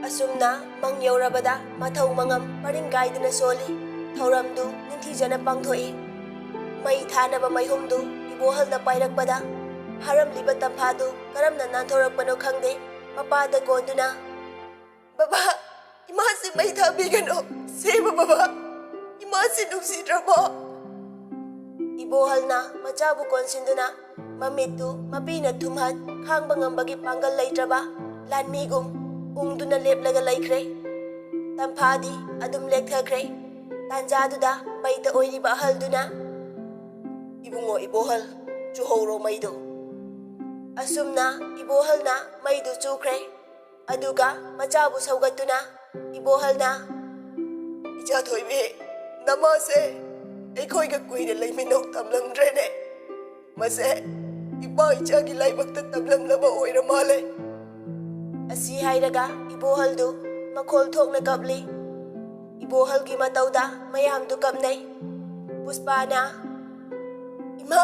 ꯑꯁꯨꯝꯅ ꯃꯪ ꯌꯧꯔꯕꯗ ꯃꯊꯧ ꯃꯉꯝ ꯄꯔꯤꯡ ꯀꯥꯏꯗꯅ ꯁꯣꯜꯂꯤ꯫ ꯊꯧꯔꯝꯗꯨ ꯅꯤꯡꯊꯤꯖꯅ ꯄꯥꯡꯊꯣꯛꯏ꯫ ꯃꯩ ꯊꯥꯅꯕ ꯃꯩꯍꯨꯝꯗꯨ ꯏꯕꯣꯍꯜꯅ ꯄꯥꯏꯔꯛꯄꯗ ꯐꯥꯔꯝꯂꯤꯕ ꯇꯝꯐꯥꯗꯨ ꯀꯔꯝꯅ ꯅꯥꯟꯊꯣꯔꯛꯄꯅꯣ ꯈꯪꯗꯦ꯫ ꯃꯄꯥꯗ ꯀꯣꯟꯗꯨꯅ, ꯕꯕꯥ, ꯏꯃꯥꯁꯤ ꯃꯩ ꯊꯥꯕꯤꯒꯅꯨ꯫ ꯁꯦꯕ ꯕꯕꯥ, ꯏꯃꯥꯁꯤ ꯅꯨꯡꯁꯤꯗ꯭ꯔꯕꯣ? ꯏꯕꯣꯍꯜꯅ ꯃꯆꯥꯕꯨ ꯀꯣꯟꯁꯤꯟꯗꯨꯅ ꯃꯃꯤꯠꯇꯨ ꯃꯄꯤꯅ ꯊꯨꯝꯍꯟ ꯈꯥꯡꯕ ꯉꯝꯕꯒꯤ ꯄꯥꯡꯒꯜ ꯂꯩꯇ꯭ꯔꯕ ꯂꯥꯟꯃꯤꯒꯨꯝ ꯎꯪꯗꯨꯅ ꯂꯦꯞꯂꯒ ꯂꯩꯈ꯭ꯔꯦ꯫ ꯇꯝꯐꯥꯗꯤ ꯑꯗꯨꯝ ꯂꯦꯛꯊꯈ꯭ꯔꯦ꯫ ꯇꯥꯟꯖꯥꯗꯨꯗ ꯕꯩꯇ ꯑꯣꯏꯔꯤꯕ ꯑꯍꯜꯗꯨꯅ, "ꯏꯕꯨꯡꯉꯣ ꯏꯕꯣꯍꯜ, ꯆꯨꯍꯧꯔꯣ ꯃꯩꯗꯣ"꯫ ꯑꯁꯨꯝꯅ ꯏꯕꯣꯍꯜꯅ ꯃꯩꯗꯨ ꯆꯨꯈ꯭ꯔꯦ꯫ ꯑꯗꯨꯒ ꯃꯆꯥꯕꯨ ꯁꯧꯒꯠꯇꯨꯅ ꯏꯕꯣꯍꯜꯅ, "ꯏꯆꯥ ꯊꯣꯏꯕꯤ, ꯅꯃꯥꯁꯦ ꯑꯩꯈꯣꯏꯒ ꯀꯨꯏꯅ ꯂꯩꯃꯤꯟꯅꯧ ꯇꯝꯂꯝꯗ꯭ꯔꯦꯅꯦ꯫ ꯃꯁꯦ ꯏꯄꯥ ꯏꯆꯥꯒꯤ ꯂꯥꯏꯕꯛꯇ ꯇꯝꯂꯝꯂꯕ ꯑꯣꯏꯔ ꯃꯥꯜꯂꯦ"꯫ ꯑꯁꯤ ꯍꯥꯏꯔꯒ ꯏꯕꯣꯍꯜꯗꯨ ꯃꯈꯣꯜ ꯊꯣꯛꯅ ꯀꯞꯂꯤ꯫ ꯏꯕꯣꯍꯜꯒꯤ ꯃꯇꯧꯗ ꯃꯌꯥꯝꯗꯨ ꯀꯞꯅꯩ꯫ ꯄꯨꯁꯄꯥꯅ, "ꯏꯃꯥ,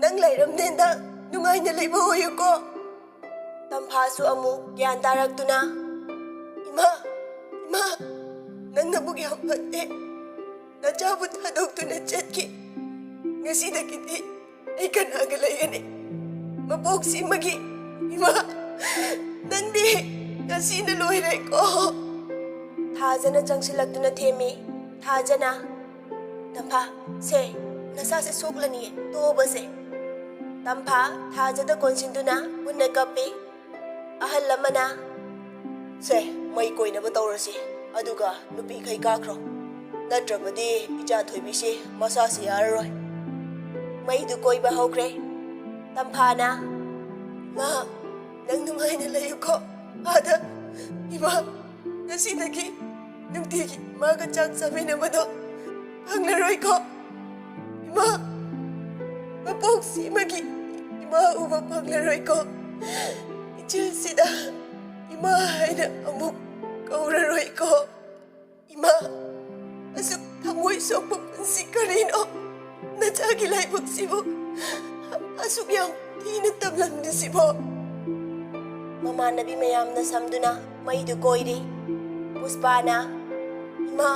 ꯅꯪ ꯂꯩꯔꯝꯅꯦꯅ ꯅꯨꯡꯉꯥꯏꯅ ꯂꯩꯕ ꯑꯣꯏꯌꯨꯀꯣ"꯫ ꯇꯝꯐꯥꯁꯨ ꯑꯃꯨꯛ ꯒ꯭ꯌꯥꯟ ꯇꯥꯔꯛꯇꯨꯅ, "ꯏꯃꯥ, ꯏꯃꯥ, ꯅꯪ ꯅꯕꯨꯛ ꯌꯥꯝ ꯐꯠꯇꯦ꯫ ꯅꯆꯥꯕꯨ ꯊꯥꯗꯣꯛꯇꯨꯅ ꯆꯠꯈꯤ꯫ ꯉꯁꯤꯗꯒꯤꯗꯤ ꯑꯩ ꯀꯅꯥꯒ ꯂꯩꯒꯅꯤ? ꯃꯄꯣꯛꯁꯤꯃꯒꯤ꯫ ꯏꯃꯥ, ꯅꯪꯗꯤ ꯉꯁꯤꯅ ꯂꯣꯏꯔꯦꯀꯣ"꯫ ꯊꯥꯖꯅ ꯆꯪꯁꯤꯜꯂꯛꯇꯨꯅ ꯊꯦꯝꯃꯤ꯫ ꯊꯥꯖꯅ, "ꯇꯝꯐꯥ, ꯁꯦ, ꯅꯁꯥꯁꯦ ꯁꯣꯛꯂꯅꯤꯌꯦ, ꯇꯣꯛꯑꯕꯁꯦ"꯫ ꯇꯝꯐꯥ ꯊꯥꯖꯗ ꯀꯣꯟꯁꯤꯟꯗꯨꯅ ꯃꯨꯟꯅ ꯀꯞꯄꯤ꯫ ꯑꯍꯜ ꯑꯃꯅ, "ꯁꯦ, ꯃꯩ ꯀꯣꯏꯅꯕ ꯇꯧꯔꯁꯤ, ꯑꯗꯨꯒ ꯅꯨꯄꯤꯈꯩ ꯀꯥꯈ꯭ꯔꯣ, ꯅꯠꯇ꯭ꯔꯕꯗꯤ ꯏꯆꯥ ꯊꯣꯏꯕꯤꯁꯤ ꯃꯁꯥꯁꯤ ꯌꯥꯔꯔꯣꯏ"꯫ ꯃꯩꯗꯨ ꯀꯣꯏꯕ ꯍꯧꯈ꯭ꯔꯦ꯫ ꯇꯝꯐꯥꯅ, "ꯏꯃꯥ, ꯅꯪ ꯅꯨꯡꯉꯥꯏꯅ ꯂꯩꯌꯨꯀꯣ ꯑꯥꯗ꯫ ꯏꯃꯥ, ꯉꯁꯤꯗꯒꯤ ꯅꯨꯡꯇꯤꯒꯤ ꯏꯃꯥꯒ ꯆꯥꯛ ꯆꯥꯃꯤꯟꯅꯕꯗꯣ ꯐꯪꯂꯔꯣꯏꯀꯣ꯫ ꯏꯃꯥ, ꯃꯄꯣꯛꯁꯤꯃꯒꯤ ꯏꯃꯥ ꯎꯕ ꯐꯪꯂꯔꯣꯏꯀꯣ꯫ ꯏꯆꯦꯁꯤꯗ ꯏꯃꯥ ꯍꯥꯏꯅ ꯑꯃꯨꯛ ꯀꯧꯔꯔꯣꯏꯀꯣ꯫ ꯏꯃꯥ, ꯑꯁꯨꯛ ꯊꯃꯣꯏ ꯁꯣꯛꯄ ꯄꯨꯟꯁꯤ ꯀꯔꯤꯅꯣ? ꯅꯆꯥꯒꯤ ꯂꯥꯏꯕꯛꯁꯤꯕꯨ ꯑꯁꯨꯛ ꯌꯥꯝ ꯊꯤꯅ ꯇꯝꯂꯝꯂꯤꯁꯤꯕꯣ?" ꯃꯃꯥꯟꯅꯕꯤ ꯃꯌꯥꯝꯅ ꯁꯝꯗꯨꯅ ꯃꯩꯗꯨ ꯀꯣꯏꯔꯤ꯫ ꯄꯨꯁꯄꯥꯅ, "ꯏꯃꯥ,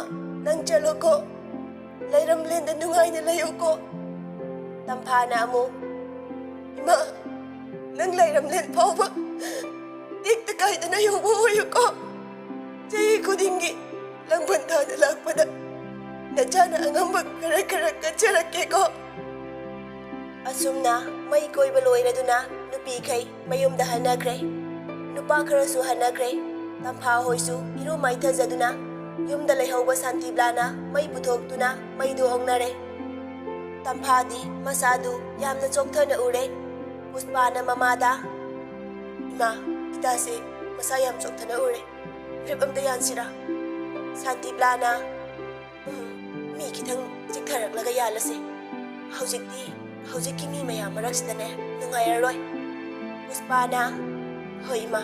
ꯅꯪ ꯆꯠꯂꯣꯀꯣ꯫ ꯂꯩꯔꯝꯂꯦꯟꯗ ꯅꯨꯡꯉꯥꯏꯅ ꯂꯩꯌꯨꯀꯣ"꯫ ꯇꯝꯐꯥꯅ ꯑꯃꯨꯛ, "ꯏꯃꯥ, ꯅꯪ ꯂꯩꯔꯝꯂꯦꯟ ꯐꯥꯎꯕ ꯇꯦꯛꯇ ꯀꯥꯏꯗꯅ ꯌꯧꯕ ꯑꯣꯏꯌꯨꯀꯣ"꯫ ꯆꯍꯤ ꯈꯨꯗꯤꯡꯒꯤ ꯂꯥꯡꯕꯟ ꯊꯥꯗ ꯂꯥꯛꯄꯗ ꯅꯆꯥꯅ ꯑꯉꯝꯕ ꯈꯔ ꯈꯔ ꯀꯠꯆꯔꯛꯀꯦꯀꯣ꯫ ꯑꯁꯨꯝꯅ ꯃꯩ ꯀꯣꯏꯕ ꯂꯣꯏꯔꯗꯨꯅ ꯅꯨꯄꯤꯈꯩ ꯃꯌꯨꯝꯗ ꯍꯟꯅꯈ꯭ꯔꯦ꯫ ꯅꯨꯄꯥ ꯈꯔꯁꯨ ꯍꯟꯅꯈ꯭ꯔꯦ꯫ ꯇꯝꯐꯥ ꯍꯣꯏꯁꯨ ꯏꯔꯨ ꯃꯥꯏꯊꯖꯗꯨꯅ ꯌꯨꯝꯗ ꯂꯩꯍꯧꯕ ꯁꯥꯟꯇꯤꯕ꯭ꯂꯥꯅ ꯃꯩ ꯄꯨꯊꯣꯛꯇꯨꯅ ꯃꯩꯗꯨ ꯑꯣꯛꯅꯔꯦ꯫ ꯇꯝꯐꯥꯗꯤ ꯃꯁꯥꯗꯨ ꯌꯥꯝꯅ ꯆꯣꯛꯊꯅ ꯎꯔꯦ꯫ ꯄꯨꯁꯄꯥꯅ ꯃꯃꯥꯗ, "ꯏꯃꯥ, ꯏꯇꯥꯁꯦ ꯃꯁꯥ ꯌꯥꯝ ꯆꯣꯛꯊꯅ ꯎꯔꯦ꯫ ꯗ꯭ꯔꯤꯞ ꯑꯝꯇ ꯌꯥꯟꯁꯤꯔꯥ?" ꯁꯥꯟꯇꯤꯕ꯭ꯂꯥꯅ, "ꯎꯝ, ꯃꯤ ꯈꯤꯇꯪ ꯆꯤꯛꯊꯔꯛꯂꯒ ꯌꯥꯜꯂꯁꯦ꯫ ꯍꯧꯖꯤꯛꯇꯤ, ꯍꯧꯖꯤꯛꯀꯤ ꯃꯤ ꯃꯌꯥꯝ ꯃꯔꯛꯁꯤꯗꯅꯦ ꯅꯨꯡꯉꯥꯏꯔꯔꯣꯏ꯫" ꯄꯨꯁꯄꯥꯅ, "ꯍꯣꯏ ꯏꯃꯥ꯫"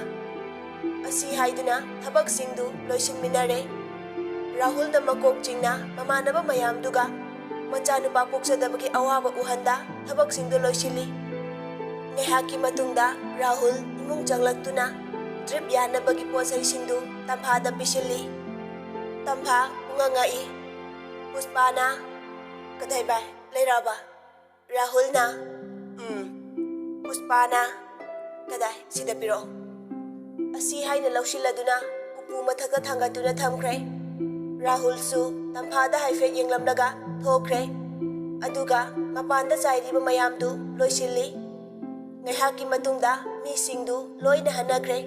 ꯑꯁꯤ ꯍꯥꯏꯗꯨꯅ ꯊꯕꯛꯁꯤꯡꯗꯨ ꯂꯣꯏꯁꯤꯟꯃꯤꯟꯅꯔꯦ꯫ ꯔꯥꯍꯨꯜꯅ ꯃꯀꯣꯛ ꯆꯤꯡꯅ ꯃꯃꯥꯟꯅꯕ ꯃꯌꯥꯝꯗꯨꯒ ꯃꯆꯥꯅꯨꯄꯥ ꯄꯣꯛꯆꯗꯕꯒꯤ ꯑꯋꯥꯕ ꯎꯍꯟꯗ ꯊꯕꯛꯁꯤꯡꯗꯨ ꯂꯣꯏꯁꯤꯜꯂꯤ꯫ ꯉꯥꯏꯍꯥꯛꯀꯤ ꯃꯇꯨꯡꯗ ꯔꯥꯍꯨꯜ ꯏꯃꯨꯡ ꯆꯪꯂꯛꯇꯨꯅ ꯗ꯭ꯔꯤꯞ ꯌꯥꯟꯅꯕꯒꯤ ꯄꯣꯠꯆꯩꯁꯤꯡꯗꯨ ꯇꯝꯐꯥꯗ ꯄꯤꯁꯤꯜꯂꯤ꯫ ꯇꯝꯐꯥ ꯄꯨꯡꯉꯛ ꯉꯛꯏ꯫ ꯄꯨꯁꯄꯥꯅ, "ꯀꯗꯥꯏ ꯚꯥꯏ, ꯂꯩꯔꯛꯑꯕ?" ꯔꯥꯍꯨꯜꯅ, "ꯎꯝ꯫" ꯄꯨꯁꯄꯥꯅ, "ꯀꯗꯥꯏ, ꯁꯤꯗ ꯄꯤꯔꯛꯑꯣ꯫" ꯑꯁꯤ ꯍꯥꯏꯅ ꯂꯧꯁꯤꯜꯂꯗꯨꯅ ꯎꯄꯨ ꯃꯊꯛꯇ ꯊꯥꯡꯒꯠꯇꯨꯅ ꯊꯝꯈ꯭ꯔꯦ꯫ ꯔꯥꯍꯨꯜꯁꯨ ꯇꯝꯐꯥꯗ ꯍꯥꯏꯐꯦꯠ ꯌꯦꯡꯂꯝꯂꯒ ꯊꯣꯛꯈ꯭ꯔꯦ꯫ ꯑꯗꯨꯒ ꯃꯄꯥꯟꯗ ꯆꯥꯏꯔꯤꯕ ꯃꯌꯥꯝꯗꯨ ꯂꯣꯏꯁꯤꯜꯂꯤ꯫ ꯉꯥꯏꯍꯥꯛꯀꯤ ꯃꯇꯨꯡꯗ ꯃꯤꯁꯤꯡꯗꯨ ꯂꯣꯏꯅ ꯍꯟꯅꯈ꯭ꯔꯦ꯫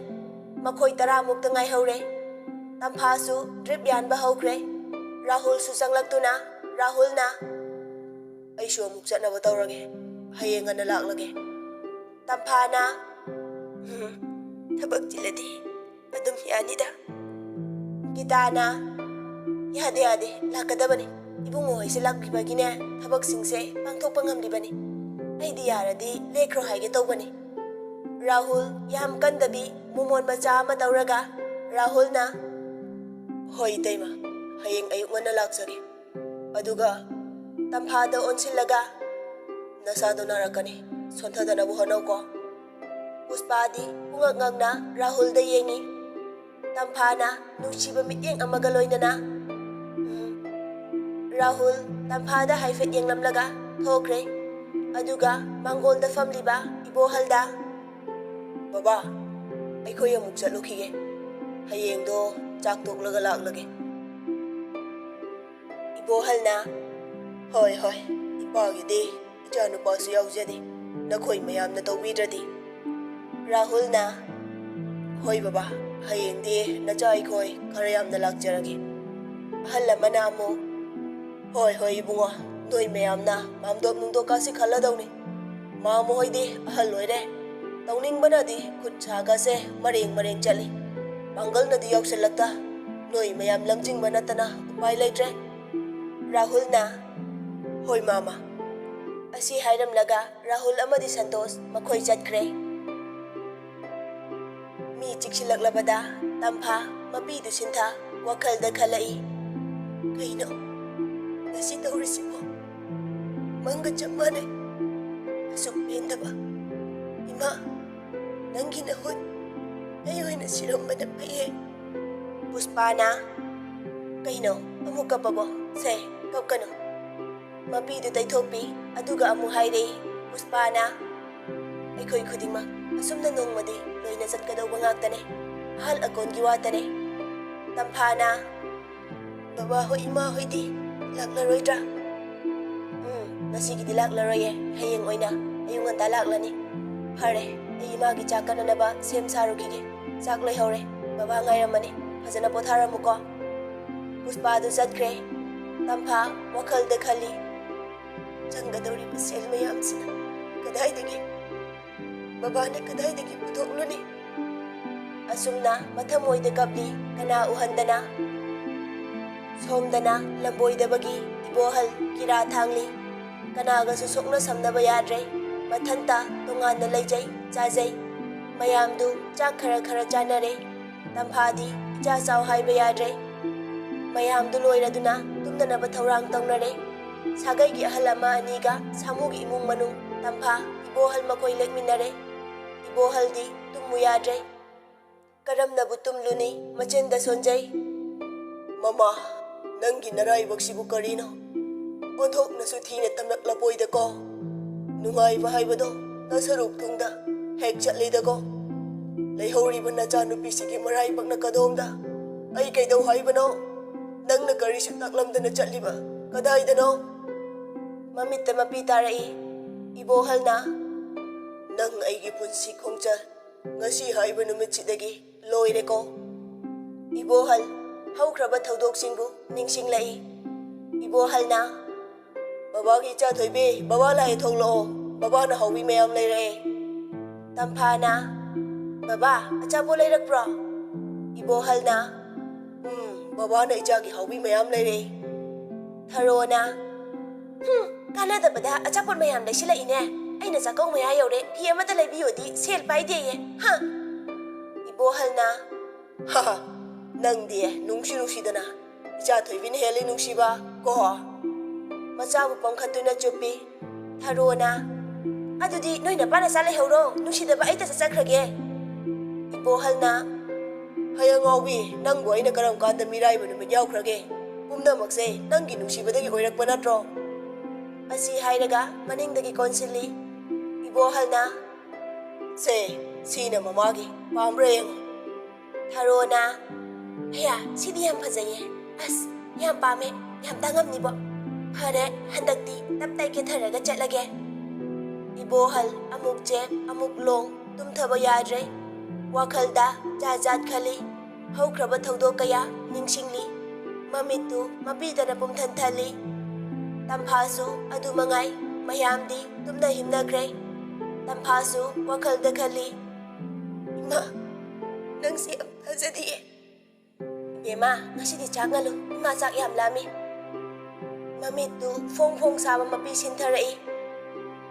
ꯃꯈꯣꯏ ꯇꯔꯥꯃꯨꯛꯇ ꯉꯥꯏꯍꯧꯔꯦ꯫ ꯇꯝꯐꯥꯁꯨ ꯗ꯭ꯔꯤꯞ ꯌꯥꯟꯕ ꯍꯧꯈ꯭ꯔꯦ꯫ ꯔꯥꯍꯨꯜꯁꯨ ꯆꯪꯂꯛꯇꯨꯅ ꯔꯥꯍꯨꯜꯅ, "ꯑꯩꯁꯨ ꯑꯃꯨꯛ ꯆꯠꯅꯕ ꯇꯧꯔꯒꯦ꯫ ꯍꯌꯦꯡ ꯉꯟꯅ ꯂꯥꯛꯂꯒꯦ꯫" ꯇꯝꯐꯥꯅ, "ꯎꯝ, ꯊꯕꯛ ꯆꯤꯜꯂꯗꯤ ꯑꯗꯨꯝ ꯌꯥꯅꯤꯗ꯫" ꯒꯤꯇꯥꯅ, "ꯌꯥꯗꯦ, ꯌꯥꯗꯦ, ꯂꯥꯛꯀꯗꯕꯅꯤ꯫ ꯏꯕꯨꯡꯉꯣ ꯍꯣꯏꯁꯦ ꯂꯥꯛꯄꯤꯕꯒꯤꯅꯦ ꯊꯕꯛꯁꯤꯡꯁꯦ ꯄꯥꯡꯊꯣꯛꯄ ꯉꯝꯂꯤꯕꯅꯤ꯫ ꯑꯩꯗꯤ ꯌꯥꯔꯗꯤ ꯂꯦꯛꯈ꯭ꯔꯣ ꯍꯥꯏꯒꯦ ꯇꯧꯕꯅꯤ꯫" ꯔꯥꯍꯨꯜ ꯌꯥꯝ ꯀꯟꯗꯕꯤ ꯃꯣꯃꯣꯟ ꯃꯆꯥ ꯑꯃ ꯇꯧꯔꯒ ꯔꯥꯍꯨꯜꯅ, "ꯍꯣꯏ ꯏꯇꯩꯃ, ꯍꯌꯦꯡ ꯑꯌꯨꯛ ꯉꯟꯅ ꯂꯥꯛꯆꯒꯦ꯫" ꯑꯗꯨꯒ ꯇꯝꯐꯥꯗ ꯑꯣꯟꯁꯤꯜꯂꯒ, "ꯅꯁꯥꯗꯣ ꯅꯥꯔꯛꯀꯅꯤ, ꯁꯣꯟꯊꯗꯅꯕ ꯍꯣꯠꯅꯧꯀꯣ꯫" ꯄꯨꯁꯄꯥꯗꯤ ꯄꯨꯡꯉꯛ ꯉꯛꯅ ꯔꯥꯍꯨꯜꯗ ꯌꯦꯡꯉꯤ꯫ ꯇꯝꯐꯥꯅ ꯅꯨꯡꯁꯤꯕ ꯃꯤꯠꯌꯦꯡ ꯑꯃꯒ ꯂꯣꯏꯅꯅ, ꯎꯝ꯫ ꯔꯥꯍꯨꯜ ꯇꯝꯐꯥꯗ ꯍꯥꯏꯐꯦꯠ ꯌꯦꯡꯂꯝꯂꯒ ꯊꯣꯛꯈ꯭ꯔꯦ꯫ ꯑꯗꯨꯒ ꯃꯥꯡꯒꯣꯜꯗ ꯐꯝꯂꯤꯕ ꯏꯕꯣꯍꯜꯗ, "ꯕꯕꯥ, ꯑꯩꯈꯣꯏ ꯑꯃꯨꯛ ꯆꯠꯂꯨꯈꯤꯒꯦ꯫ ꯍꯌꯦꯡꯗꯣ ꯆꯥꯛ ꯇꯣꯛꯂꯒ ꯂꯥꯛꯂꯒꯦ꯫ ꯏꯕꯣꯍꯜꯅ, "ꯍꯣꯏ, ꯍꯣꯏ, ꯏꯄꯥꯒꯤꯗꯤ ꯏꯆꯥꯅꯨꯄꯥꯁꯨ ꯌꯥꯎꯖꯔꯤ, ꯅꯈꯣꯏ ꯃꯌꯥꯝꯅ ꯇꯧꯕꯤꯗ꯭ꯔꯗꯤ?" ꯔꯥꯍꯨꯜꯅ, "ꯍꯣꯏ ꯕꯕꯥ, ꯍꯌꯦꯡꯗꯤ ꯅꯆꯥ ꯑꯩꯈꯣꯏ ꯈꯔ ꯌꯥꯝꯅ ꯂꯥꯛꯆꯔꯒꯦ꯫" ꯑꯍꯜ ꯑꯃꯅ ꯑꯃꯨꯛ, "ꯍꯣꯏ, ꯍꯣꯏ ꯏꯕꯨꯡꯉꯣ, ꯅꯣꯏ ꯃꯌꯥꯝꯅ ꯃꯥꯝꯗꯣꯞ ꯅꯨꯡꯗꯣꯞꯀꯥꯁꯤ ꯈꯜꯂꯗꯧꯅꯤ꯫ ꯃꯥꯝꯃ ꯍꯣꯏꯗꯤ ꯑꯍꯜ ꯑꯣꯏꯔꯦ, ꯇꯧꯅꯤꯡꯕꯅꯗꯤ ꯈꯨꯠ ꯁꯥꯒꯁꯦ ꯃꯔꯦꯡ ꯃꯔꯦꯡ ꯆꯠꯂꯤ꯫ ꯄꯥꯡꯒꯜꯅꯗꯤ ꯌꯥꯎꯁꯜꯂꯛꯇ, ꯅꯣꯏ ꯃꯌꯥꯝ ꯂꯝꯖꯤꯡꯕ ꯅꯠꯇꯅ ꯎꯄꯥꯏ ꯂꯩꯇ꯭ꯔꯦ꯫" ꯔꯥꯍꯨꯜꯅ, "ꯍꯣꯏ ꯃꯥꯝꯃ꯫" ꯑꯁꯤ ꯍꯥꯏꯔꯝꯂꯒ ꯔꯥꯍꯨꯜ ꯑꯃꯗꯤ ꯁꯟꯇꯣꯁ ꯃꯈꯣꯏ ꯆꯠꯈ꯭ꯔꯦ꯫ ꯃꯤ ꯆꯤꯛꯁꯤꯜꯂꯛꯂꯕꯗ ꯇꯝꯐꯥ ꯃꯄꯤꯗꯨ ꯁꯤꯟꯊꯥ ꯋꯥꯈꯜꯗ ꯈꯜꯂꯛꯏ꯫ "ꯀꯩꯅꯣ ꯉꯁꯤ ꯇꯧꯔꯤꯁꯤꯕꯣ? ꯃꯪꯒ ꯆꯞ ꯃꯥꯟꯅꯩ꯫ ꯑꯁꯨꯛ ꯄꯦꯟꯗꯕ꯫ ꯏꯃꯥ, ꯅꯪꯒꯤ ꯅꯍꯨꯠ ꯑꯩ ꯑꯣꯏꯅ ꯁꯤꯔꯝꯕꯅ ꯐꯩꯌꯦ꯫" ꯄꯨꯁꯄꯥꯅ, "ꯀꯩꯅꯣ ꯑꯃꯨꯛ ꯀꯞꯄꯕꯣ? ꯁꯦ, ꯀꯞꯀꯅꯨ꯫" ꯃꯄꯤꯗꯨ ꯇꯩꯊꯣꯛꯄꯤ꯫ ꯑꯗꯨꯒ ꯑꯃꯨꯛ ꯍꯥꯏꯔꯛꯏ ꯄꯨꯁꯄꯥꯅ, "ꯑꯩꯈꯣꯏ ꯈꯨꯗꯤꯡꯃꯛ ꯑꯁꯨꯝꯅ ꯅꯣꯡꯃꯗꯤ ꯂꯣꯏꯅ ꯆꯠꯀꯗꯧꯕ ꯉꯥꯛꯇꯅꯦ꯫ ꯑꯍꯜ ꯑꯀꯣꯟꯒꯤ ꯋꯥꯇꯅꯦ꯫" ꯇꯝꯐꯥꯅ, "ꯕꯕꯥ ꯍꯣꯏ, ꯏꯃꯥ ꯍꯣꯏꯗꯤ ꯂꯥꯛꯂꯔꯣꯏꯗ꯭ꯔꯥ?" "ꯎꯝ, ꯉꯁꯤꯒꯤꯗꯤ ꯂꯥꯛꯂꯔꯣꯏꯌꯦ꯫ ꯍꯌꯦꯡ ꯑꯣꯏꯅ ꯑꯌꯨꯛ ꯉꯟꯇꯥ ꯂꯥꯛꯂꯅꯤ꯫" "ꯐꯔꯦ, ꯑꯩ ꯏꯃꯥꯒꯤ ꯆꯥꯛ ꯀꯠꯅꯅꯕ ꯁꯦꯝ ꯁꯥꯔꯨꯈꯤꯒꯦ꯫ ꯆꯥꯛ ꯂꯣꯏꯍꯧꯔꯦ꯫ ꯕꯕꯥ ꯉꯥꯏꯔꯝꯃꯅꯤ꯫ ꯐꯖꯅ ꯄꯣꯊꯥꯔꯝꯃꯨꯀꯣ꯫" ꯄꯨꯁꯄꯥꯗꯨ ꯆꯠꯈ꯭ꯔꯦ꯫ ꯇꯝꯐꯥ ꯋꯥꯈꯜꯗ ꯈꯜꯂꯤ, "ꯆꯪꯒꯗꯧꯔꯤꯕ ꯁꯦꯜ ꯃꯌꯥꯝꯁꯤꯅ ꯀꯗꯥꯏꯗꯒꯤ ꯕꯕꯥꯅ ꯀꯗꯥꯏꯗꯒꯤ ꯄꯨꯊꯣꯛꯂꯨꯅꯤ?" ꯑꯁꯨꯝꯅ ꯃꯊꯃꯣꯏꯗ ꯀꯞꯂꯤ꯫ ꯀꯅꯥ ꯎꯍꯟꯗꯅ? ꯁꯣꯝꯗꯅ ꯂꯝꯕꯣꯏꯗꯕꯒꯤ ꯏꯕꯣꯍꯜ ꯀꯤꯔꯥ ꯊꯥꯡꯂꯤ꯫ ꯀꯅꯥꯒꯁꯨ ꯁꯣꯛꯅ ꯁꯝꯅꯕ ꯌꯥꯗ꯭ꯔꯦ꯫ ꯃꯊꯟꯇ ꯇꯣꯉꯥꯟꯅ ꯂꯩꯖꯩ, ꯆꯥꯖꯩ꯫ ꯃꯌꯥꯝꯗꯨ ꯆꯥꯛ ꯈꯔ ꯈꯔ ꯆꯥꯅꯔꯦ꯫ ꯇꯝꯐꯥꯗꯤ ꯏꯆꯥ ꯆꯥꯎ ꯍꯥꯏꯕ ꯌꯥꯗ꯭ꯔꯦ꯫ ꯃꯌꯥꯝꯗꯨ ꯂꯣꯏꯔꯗꯨꯅ ꯇꯨꯝꯅꯅꯕ ꯊꯧꯔꯥꯡ ꯇꯧꯅꯔꯦ꯫ ꯁꯥꯒꯩꯒꯤ ꯑꯍꯜ ꯑꯃ ꯑꯅꯤꯒ ꯁꯥꯃꯨꯒꯤ ꯏꯃꯨꯡ ꯃꯅꯨꯡ, ꯇꯝꯐꯥ, ꯏꯕꯣꯍꯜ ꯃꯈꯣꯏ ꯂꯦꯛꯃꯤꯟꯅꯔꯦ꯫ ꯏꯕꯣꯍꯜꯗꯤ ꯇꯨꯝꯃꯨ ꯌꯥꯗ꯭ꯔꯦ꯫ ꯀꯔꯝꯅꯕꯨ ꯇꯨꯝꯂꯨꯅꯤ? ꯃꯆꯤꯟꯗ ꯁꯣꯟꯖꯩ꯫ "ꯃꯃꯥ, ꯅꯪꯒꯤ ꯅꯔꯥꯏꯕꯛꯁꯤꯕꯨ ꯀꯔꯤꯅꯣ? ꯑꯣꯟꯊꯣꯛꯅꯁꯨ ꯊꯤꯅ ꯇꯝꯂꯛꯂꯕꯣꯏꯗꯀꯣ꯫ ꯅꯨꯡꯉꯥꯏꯕ ꯍꯥꯏꯕꯗꯣ ꯅꯁꯔꯨꯛ ꯊꯨꯡꯗ ꯍꯦꯛ ꯆꯠꯂꯤꯗꯀꯣ꯫ ꯂꯩꯍꯧꯔꯤꯕ ꯅꯆꯥꯅꯨꯄꯤꯁꯤꯒꯤ ꯃꯔꯥꯏꯕꯛꯅ ꯀꯗꯣꯝꯗ? ꯑꯩ ꯀꯩꯗꯧ ꯍꯥꯏꯕꯅꯣ? ꯅꯪꯅ ꯀꯔꯤꯁꯨ ꯇꯥꯛꯂꯝꯗꯅ ꯆꯠꯂꯤꯕ? ꯀꯗꯥꯏꯗꯅꯣ? ꯃꯃꯤꯠꯇ ꯃꯄꯤ ꯇꯥꯔꯛꯏ꯫ ꯏꯕꯣꯍꯜꯅ, "ꯅꯪ ꯑꯩꯒꯤ ꯄꯨꯟꯁꯤ ꯈꯣꯡꯆꯠ ꯉꯁꯤ ꯍꯥꯏꯕ ꯅꯨꯃꯤꯠꯁꯤꯗꯒꯤ ꯂꯣꯏꯔꯦꯀꯣ?" ꯏꯕꯣꯍꯜ ꯍꯧꯈ꯭ꯔꯕ ꯊꯧꯗꯣꯛꯁꯤꯡꯕꯨ ꯅꯤꯡꯁꯤꯡꯂꯛꯏ꯫ ꯏꯕꯣꯍꯜꯅ, "ꯕꯕꯥꯒꯤ ꯏꯆꯥ ꯊꯣꯏꯕꯤ, ꯕꯕꯥ ꯂꯥꯛꯑꯦ, ꯊꯣꯛꯂꯛꯑꯣ꯫ ꯕꯕꯥꯅ ꯍꯥꯎꯕꯤ ꯃꯌꯥꯝ ꯂꯩꯔꯛꯑꯦ꯫" ꯇꯝꯐꯥꯅ, "ꯕꯕꯥ, ꯑꯆꯥꯄꯣꯠ ꯂꯩꯔꯛꯄ꯭ꯔꯣ?" ꯏꯕꯣꯍꯜꯅ, "ꯎꯝ, ꯕꯕꯥꯅ ꯏꯆꯥꯒꯤ ꯍꯥꯎꯕꯤ ꯃꯌꯥꯝ ꯂꯩꯔꯛꯑꯦ꯫" ꯊꯔꯣꯅ, "ꯍꯨꯝ, ꯀꯥꯟꯅꯗꯕꯗ ꯑꯆꯥꯄꯣꯠ ꯃꯌꯥꯝ ꯂꯩꯁꯤꯜꯂꯛꯏꯅꯦ꯫ ꯑꯩꯅ ꯆꯥꯛꯀꯧ ꯃꯌꯥ ꯌꯧꯔꯦ, ꯐꯤ ꯑꯃꯇ ꯂꯩꯕꯤꯌꯣꯗꯤ ꯁꯦꯜ ꯄꯥꯏꯗꯦꯌꯦ, ꯍꯥ?" ꯏꯕꯣꯍꯜꯅ, "ꯍꯥ, ꯅꯪꯗꯤ ꯅꯨꯡꯁꯤ ꯅꯨꯡꯁꯤꯗꯅ ꯏꯆꯥ ꯊꯣꯏꯕꯤꯅ ꯍꯦꯜꯂꯤ ꯅꯨꯡꯁꯤꯕ ꯀꯣ?" ꯃꯆꯥꯕꯨ ꯄꯣꯝꯈꯠꯇꯨꯅ ꯆꯨꯞꯄꯤ꯫ ꯊꯔꯣꯅ, "ꯑꯗꯨꯗꯤ ꯅꯣꯏ ꯅꯄꯥ ꯅꯆꯥ ꯂꯩꯍꯧꯔꯣ, ꯅꯨꯡꯁꯤꯗꯕ ꯑꯩ ꯇꯁ ꯆꯠꯈ꯭ꯔꯒꯦ꯫" ꯏꯕꯣꯍꯜꯅ, "ꯍꯩ ꯑꯉꯥꯎꯕꯤ, ꯅꯪꯕꯨ ꯑꯩꯅ ꯀꯔꯝ ꯀꯥꯟꯗ ꯃꯤꯔꯥꯏꯕ ꯅꯨꯃꯤꯠ ꯌꯥꯎꯈ꯭ꯔꯒꯦ? ꯄꯨꯝꯅꯃꯛꯁꯦ ꯅꯪꯒꯤ ꯅꯨꯡꯁꯤꯕꯗꯒꯤ ꯑꯣꯏꯔꯛꯄ ꯅꯠꯇ꯭ꯔꯣ?" ꯑꯁꯤ ꯍꯥꯏꯔꯒ ꯃꯅꯤꯡꯗꯒꯤ ꯀꯣꯟꯁꯤꯜꯂꯤ꯫ ꯏꯕꯣꯍꯜꯅ, "ꯁꯦ, ꯁꯤꯅ ꯃꯃꯥꯒꯤ, ꯄꯥꯝꯕ꯭ꯔꯥ ꯌꯦꯡꯉꯨ꯫" ꯊꯔꯣꯅ, "ꯍꯌꯥ, ꯁꯤꯗꯤ ꯌꯥꯝ ꯐꯖꯩꯌꯦ꯫ ꯑꯁ, ꯌꯥꯝ ꯄꯥꯝꯃꯦ, ꯌꯥꯝ ꯇꯥꯡꯉꯝꯅꯤꯕꯣ꯫ ꯐꯔꯦ, ꯍꯟꯗꯛꯇꯤ ꯇꯞ ꯇꯥꯏ ꯀꯦꯊꯔꯒ ꯆꯠꯂꯒꯦ꯫" ꯏꯕꯣꯍꯜ ꯑꯃꯨꯛ ꯆꯦꯞ, ꯑꯃꯨꯛ ꯂꯣꯡ, ꯇꯨꯝꯊꯕ ꯌꯥꯗ꯭ꯔꯦ꯫ ꯋꯥꯈꯜꯗ ꯖꯥꯠ ꯖꯥꯠ ꯈꯜꯂꯤ꯫ ꯍꯧꯈ꯭ꯔꯕ ꯊꯧꯗꯣꯛ ꯀꯌꯥ ꯅꯤꯡꯁꯤꯡꯂꯤ꯫ ꯃꯃꯤꯠꯇꯨ ꯃꯄꯤꯗꯅ ꯄꯨꯝꯊꯟ ꯊꯜꯂꯤ꯫ ꯇꯝꯐꯥꯁꯨ ꯑꯗꯨ ꯃꯉꯥꯏ, ꯃꯌꯥꯝꯗꯤ ꯇꯨꯝꯅ ꯍꯤꯞꯅꯈ꯭ꯔꯦ꯫ ꯇꯝꯐꯥꯁꯨ ꯋꯥꯈꯜꯗ ꯈꯜꯂꯤ, "ꯏꯃꯥ, ꯅꯪꯁꯦ ꯌꯥꯝ ꯊꯥꯖꯗꯤꯌꯦ꯫ ꯏꯕꯦꯝꯃ, ꯉꯁꯤꯗꯤ ꯆꯥꯛ ꯉꯜꯂꯨ, ꯏꯃꯥ ꯆꯥꯛ ꯌꯥꯝ ꯂꯥꯝꯃꯤ꯫" ꯃꯃꯤꯠꯇꯨ ꯐꯣꯡ ꯐꯣꯡ ꯁꯥꯕ ꯃꯄꯤ ꯁꯤꯟꯊꯔꯛꯏ꯫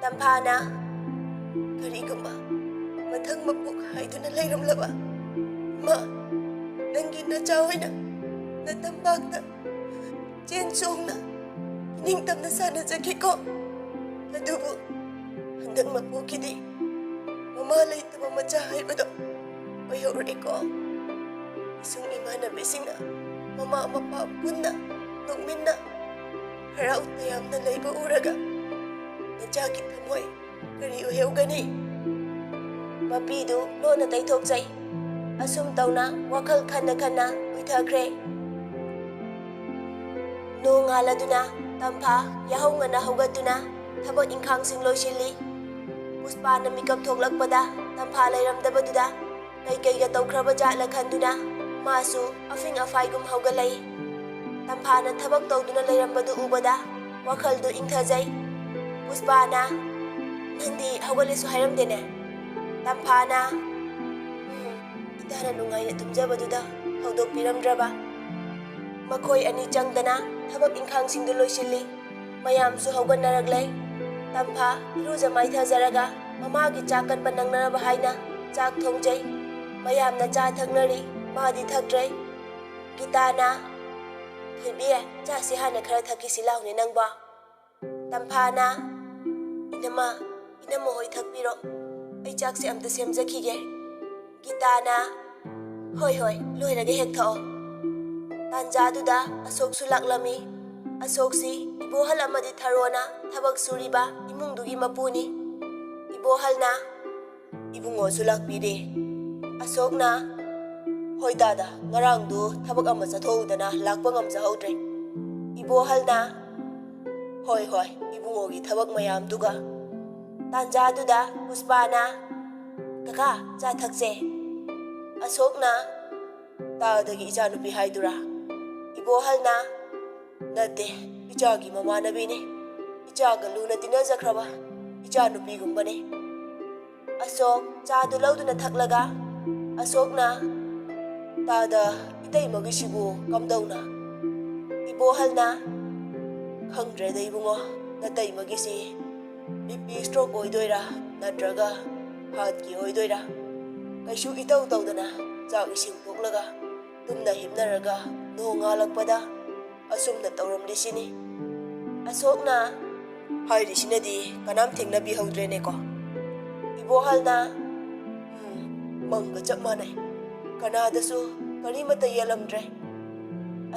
ꯇꯝꯐꯥꯅ, "ꯀꯔꯤꯒꯨꯝꯕ ꯃꯊꯪ ꯃꯄꯣꯛ ꯍꯥꯏꯗꯨꯅ ꯂꯩꯔꯝꯂꯕ, ꯏꯃꯥ, ꯅꯪꯒꯤ ꯅꯆꯥ ꯑꯣꯏꯅ ꯅꯇꯝꯄꯥꯛꯇ ꯆꯦꯟ ꯆꯣꯡꯅ ꯏꯅꯤꯡꯇꯝꯅ ꯁꯥꯟꯅꯖꯈꯤꯀꯣ꯫ ꯑꯗꯨꯕꯨ ꯍꯟꯗꯛ ꯃꯄꯣꯛꯀꯤꯗꯤ ꯃꯃꯥ ꯂꯩꯇꯕ ꯃꯆꯥ ꯍꯥꯏꯕꯗꯣ ꯑꯣꯏꯍꯧꯔꯦꯀꯣ꯫" ꯏꯁꯨꯡ ꯏꯃꯥꯟꯅꯕꯤꯁꯤꯡꯅ ꯃꯃꯥ ꯃꯄꯥ ꯄꯨꯟꯅ ꯅꯣꯛꯃꯤꯟꯅ ꯍꯔꯥꯎ ꯇꯌꯥꯝꯅ ꯂꯩꯕ ꯎꯔꯒ ꯅꯆꯥꯒꯤ ꯊꯃꯣꯏ ꯀꯔꯤ ꯑꯣꯏꯍꯧꯒꯅꯤ? ꯃꯄꯤꯗꯨ ꯂꯣꯟꯅ ꯇꯩꯊꯣꯛꯆꯩ꯫ ꯑꯁꯨꯝ ꯇꯧꯅ ꯋꯥꯈꯜ ꯈꯟꯅ ꯈꯟꯅ ꯎꯏꯊꯈ꯭ꯔꯦ꯫ ꯅꯣꯡꯉꯥꯜꯂꯗꯨꯅ ꯇꯝꯐꯥ ꯌꯥꯍꯧ ꯉꯟꯅ ꯍꯧꯒꯠꯇꯨꯅ ꯊꯕꯛ ꯏꯪꯈꯥꯡꯁꯤꯡ ꯂꯣꯏꯁꯤꯜꯂꯤ꯫ ꯄꯨꯁꯄꯥꯅ ꯃꯤꯀꯞ ꯊꯣꯛꯂꯛꯄꯗ ꯇꯝꯐꯥ ꯂꯩꯔꯝꯗꯕꯗꯨꯗ ꯀꯩꯀꯩꯒ ꯇꯧꯈ꯭ꯔꯕ ꯖꯥꯠꯂ ꯈꯟꯗꯨꯅ ꯃꯥꯁꯨ ꯑꯐꯤꯡ ꯑꯐꯥꯏꯒꯨꯝ ꯍꯧꯒꯠꯂꯛꯏ꯫ ꯇꯝꯐꯥꯅ ꯊꯕꯛ ꯇꯧꯗꯨꯅ ꯂꯩꯔꯝꯕꯗꯨ ꯎꯕꯗ ꯋꯥꯈꯜꯗꯨ ꯏꯪꯊꯖꯩ꯫ ꯄꯨꯁꯄꯥꯅ, "ꯅꯪꯗꯤ ꯍꯧꯒꯠꯂꯦꯁꯨ ꯍꯥꯏꯔꯝꯗꯦꯅꯦ?" ꯇꯝꯐꯥꯅ, "ꯎꯝ, ꯏꯇꯥꯅ ꯅꯨꯡꯉꯥꯏꯅ ꯇꯨꯝꯖꯕꯗꯨꯗ ꯍꯧꯗꯣꯛꯄꯤꯔꯝꯗ꯭ꯔꯕ?" ꯃꯈꯣꯏ ꯑꯅꯤ ꯆꯪꯗꯅ ꯊꯕꯛ ꯏꯪꯈꯥꯡꯁꯤꯡꯗꯨ ꯂꯣꯏꯁꯤꯜꯂꯤ꯫ ꯃꯌꯥꯝꯁꯨ ꯍꯧꯒꯠꯅꯔꯛꯂꯦ꯫ ꯇꯝꯐꯥ ꯏꯔꯨꯖ ꯃꯥꯏꯊꯖꯔꯒ ꯃꯃꯥꯒꯤ ꯆꯥꯛ ꯀꯠꯄ ꯅꯪꯅꯅꯕ ꯍꯥꯏꯅ ꯆꯥꯛ ꯊꯣꯡꯖꯩ꯫ ꯃꯌꯥꯝꯅ ꯆꯥ ꯊꯛꯅꯔꯤ, ꯃꯥꯗꯤ ꯊꯛꯇ꯭ꯔꯦ꯫ ꯒꯤꯇꯥꯅ, "ꯊꯣꯏꯕꯤ, ꯆꯥꯁꯤ ꯍꯥꯟꯅ ꯈꯔ ꯊꯛꯈꯤꯁꯤ ꯂꯥꯎꯅꯦ ꯅꯪꯕꯣ?" ꯇꯝꯐꯥꯅ, "ꯏꯅꯝꯃ, ꯏꯅꯝꯃ ꯍꯣꯏ ꯊꯛꯄꯤꯔꯣ, ꯑꯩ ꯆꯥꯛꯁꯦ ꯑꯝꯇ ꯁꯦꯝꯖꯈꯤꯒꯦ꯫" ꯒꯤꯇꯥꯅ, "ꯍꯣꯏ, ꯍꯣꯏ, ꯂꯣꯏꯔꯒ ꯍꯦꯛ ꯊꯛꯑꯣ꯫" ꯇꯥꯟꯖꯥꯗꯨꯗ ꯑꯁꯣꯛꯁꯨ ꯂꯥꯛꯂꯝꯃꯤ꯫ ꯑꯁꯣꯛꯁꯤ ꯏꯕꯣꯍꯜ ꯑꯃꯗꯤ ꯊꯔꯣꯅ ꯊꯕꯛ ꯁꯨꯔꯤꯕ ꯏꯃꯨꯡꯗꯨꯒꯤ ꯃꯄꯨꯅꯤ꯫ ꯏꯕꯣꯍꯜꯅ, "ꯏꯕꯨꯡꯉꯣꯁꯨ ꯂꯥꯛꯄꯤꯔꯦ꯫" ꯑꯁꯣꯛꯅ, "ꯍꯣꯏ ꯗꯥꯗꯥ, ꯉꯔꯥꯡꯗꯨ ꯊꯕꯛ ꯑꯃ ꯆꯠꯊꯣꯛꯎꯗꯅ ꯂꯥꯛꯄ ꯉꯝꯖꯍꯧꯗ꯭ꯔꯦ꯫" ꯏꯕꯣꯍꯜꯅ, "ꯍꯣꯏ, ꯍꯣꯏ, ꯏꯕꯨꯡꯉꯣꯒꯤ ꯊꯕꯛ ꯃꯌꯥꯝꯗꯨꯒ꯫" ꯇꯥꯟꯖꯥꯗꯨꯗ ꯄꯨꯁꯄꯥꯅ, "ꯀꯀꯥ, ꯆꯥ ꯊꯛꯁꯦ꯫" ꯑꯁꯣꯛꯅ, "ꯇꯥꯗꯒꯤ ꯏꯆꯥꯅꯨꯄꯤ ꯍꯥꯏꯗꯨꯔꯥ?" ꯏꯕꯣꯍꯜꯅ, "ꯅꯠꯇꯦ, ꯏꯆꯥꯒꯤ ꯃꯃꯥꯟꯅꯕꯤꯅꯤ꯫ ꯏꯆꯥꯒ ꯂꯨꯅ ꯇꯤꯟꯅꯖꯈ꯭ꯔꯕ ꯏꯆꯥꯅꯨꯄꯤꯒꯨꯝꯕꯅꯤ꯫" ꯑꯁꯣꯛ ꯆꯥꯗꯨ ꯂꯧꯗꯨꯅ ꯊꯛꯂꯒ ꯑꯁꯣꯛꯅ, "ꯇꯥꯗ, ꯏꯇꯩꯃꯒꯤꯁꯤꯕꯨ ꯀꯝꯗꯧꯅ?" ꯏꯕꯣꯍꯜꯅ, "ꯈꯪꯗ꯭ꯔꯦꯗ ꯏꯕꯨꯡꯉꯣ, ꯅꯇꯩꯃꯒꯤꯁꯤ ꯕꯤ ꯄꯤ ꯁ꯭ꯇ꯭ꯔꯣꯛ ꯑꯣꯏꯗꯣꯏꯔꯥ ꯅꯠꯇ꯭ꯔꯒ ꯍꯥꯔꯠꯀꯤ ꯑꯣꯏꯗꯣꯏꯔꯥ? ꯀꯩꯁꯨ ꯏꯇꯧ ꯇꯧꯗꯅ ꯆꯥꯛ ꯏꯁꯤꯡ ꯇꯣꯛꯂꯒ ꯇꯨꯝꯅ ꯍꯤꯞꯅꯔꯒ ꯅꯣꯡꯉꯥꯜꯂꯛꯄꯗ ꯑꯁꯨꯝꯅ ꯇꯧꯔꯝꯂꯤꯁꯤꯅꯤ꯫" ꯑꯁꯣꯛꯅ, "ꯍꯥꯏꯔꯤꯁꯤꯅꯗꯤ ꯀꯅꯥꯝ ꯊꯦꯡꯅꯕꯤꯍꯧꯗ꯭ꯔꯦꯅꯦꯀꯣ꯫" ꯏꯕꯣꯍꯜꯅ, "ꯎꯝ, ꯃꯪꯒ ꯆꯞ ꯃꯥꯟꯅꯩ꯫ ꯀꯅꯥꯗꯁꯨ ꯀꯔꯤꯃꯠꯇ ꯌꯦꯜꯂꯝꯗ꯭ꯔꯦ꯫"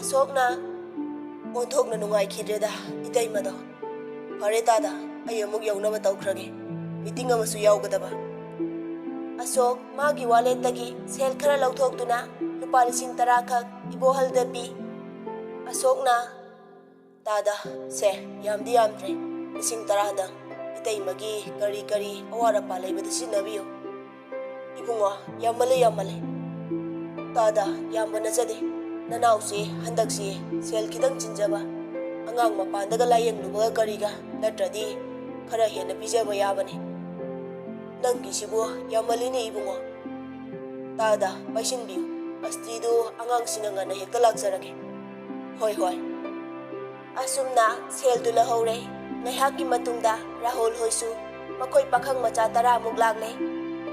ꯑꯁꯣꯛꯅ, "ꯑꯣꯟꯊꯣꯛꯅ ꯅꯨꯡꯉꯥꯏꯈꯤꯗ꯭ꯔꯦꯗ ꯏꯇꯩꯃꯗꯣ꯫ ꯐꯔꯦ ꯇꯥꯗ, ꯑꯩ ꯑꯃꯨꯛ ꯌꯧꯅꯕ ꯇꯧꯈ꯭ꯔꯒꯦ꯫ ꯃꯤꯇꯤꯡ ꯑꯃꯁꯨ ꯌꯥꯎꯒꯗꯕ꯫" ꯑꯁꯣꯛ ꯃꯥꯒꯤ ꯋꯥꯂꯦꯠꯇꯒꯤ ꯁꯦꯜ ꯈꯔ ꯂꯧꯊꯣꯛꯇꯨꯅ ꯂꯨꯄꯥ ꯂꯤꯁꯤꯡ ꯇꯔꯥ ꯈꯛ ꯏꯕꯣꯍꯜꯗ ꯄꯤ꯫ ꯑꯁꯣꯛꯅ, "ꯇꯥꯗ, ꯁꯦ, ꯌꯥꯝꯗꯤ ꯌꯥꯝꯗ꯭ꯔꯦ, ꯂꯤꯁꯤꯡ ꯇꯔꯥꯗꯪ ꯏꯇꯩꯃꯒꯤ ꯀꯔꯤ ꯀꯔꯤ ꯑꯋꯥꯠ ꯑꯄꯥ ꯂꯩꯕꯗ ꯁꯤꯖꯤꯟꯅꯕꯤꯌꯨ꯫" "ꯏꯕꯨꯡꯉꯣ, ꯌꯥꯝꯃꯜꯂꯦ, ꯌꯥꯝꯃꯜꯂꯦ꯫" "ꯇꯥꯗ, ꯌꯥꯝꯕ ꯅꯠꯆꯗꯦ꯫ ꯅꯅꯥꯎꯁꯦ ꯍꯟꯗꯛꯁꯦ ꯁꯦꯜ ꯈꯤꯇꯪ ꯆꯤꯟꯖꯕ, ꯑꯉꯥꯡ ꯃꯄꯥꯟꯗꯒ ꯂꯥꯌꯦꯡꯂꯨꯕꯒ ꯀꯔꯤꯒ ꯅꯠꯇ꯭ꯔꯗꯤ ꯈꯔ ꯍꯦꯟꯅ ꯄꯤꯖꯕ ꯌꯥꯕꯅꯤ꯫ ꯅꯪꯒꯤꯁꯤꯕꯨ ꯌꯥꯝꯃꯜꯂꯤꯅꯦ ꯏꯕꯨꯡꯉꯣ꯫ ꯇꯥꯗ, ꯄꯥꯏꯁꯤꯟꯕꯤꯌꯨ꯫ ꯑꯁꯇꯤꯗꯨ ꯑꯉꯥꯡꯁꯤꯡꯒ ꯉꯟꯅ ꯍꯦꯛꯇ ꯂꯥꯛꯆꯔꯒꯦ꯫" "ꯍꯣꯏ, ꯍꯣꯏ꯫" ꯑꯁꯨꯝꯅ ꯁꯦꯜꯗꯨ ꯂꯧꯍꯧꯔꯦ꯫ ꯉꯥꯏꯍꯥꯛꯀꯤ ꯃꯇꯨꯡꯗ ꯔꯥꯍꯨꯜ ꯍꯣꯏꯁꯨ, ꯃꯈꯣꯏ ꯄꯥꯈꯪ ꯃꯆꯥ ꯇꯔꯥꯃꯨꯛ ꯂꯥꯛꯂꯦ꯫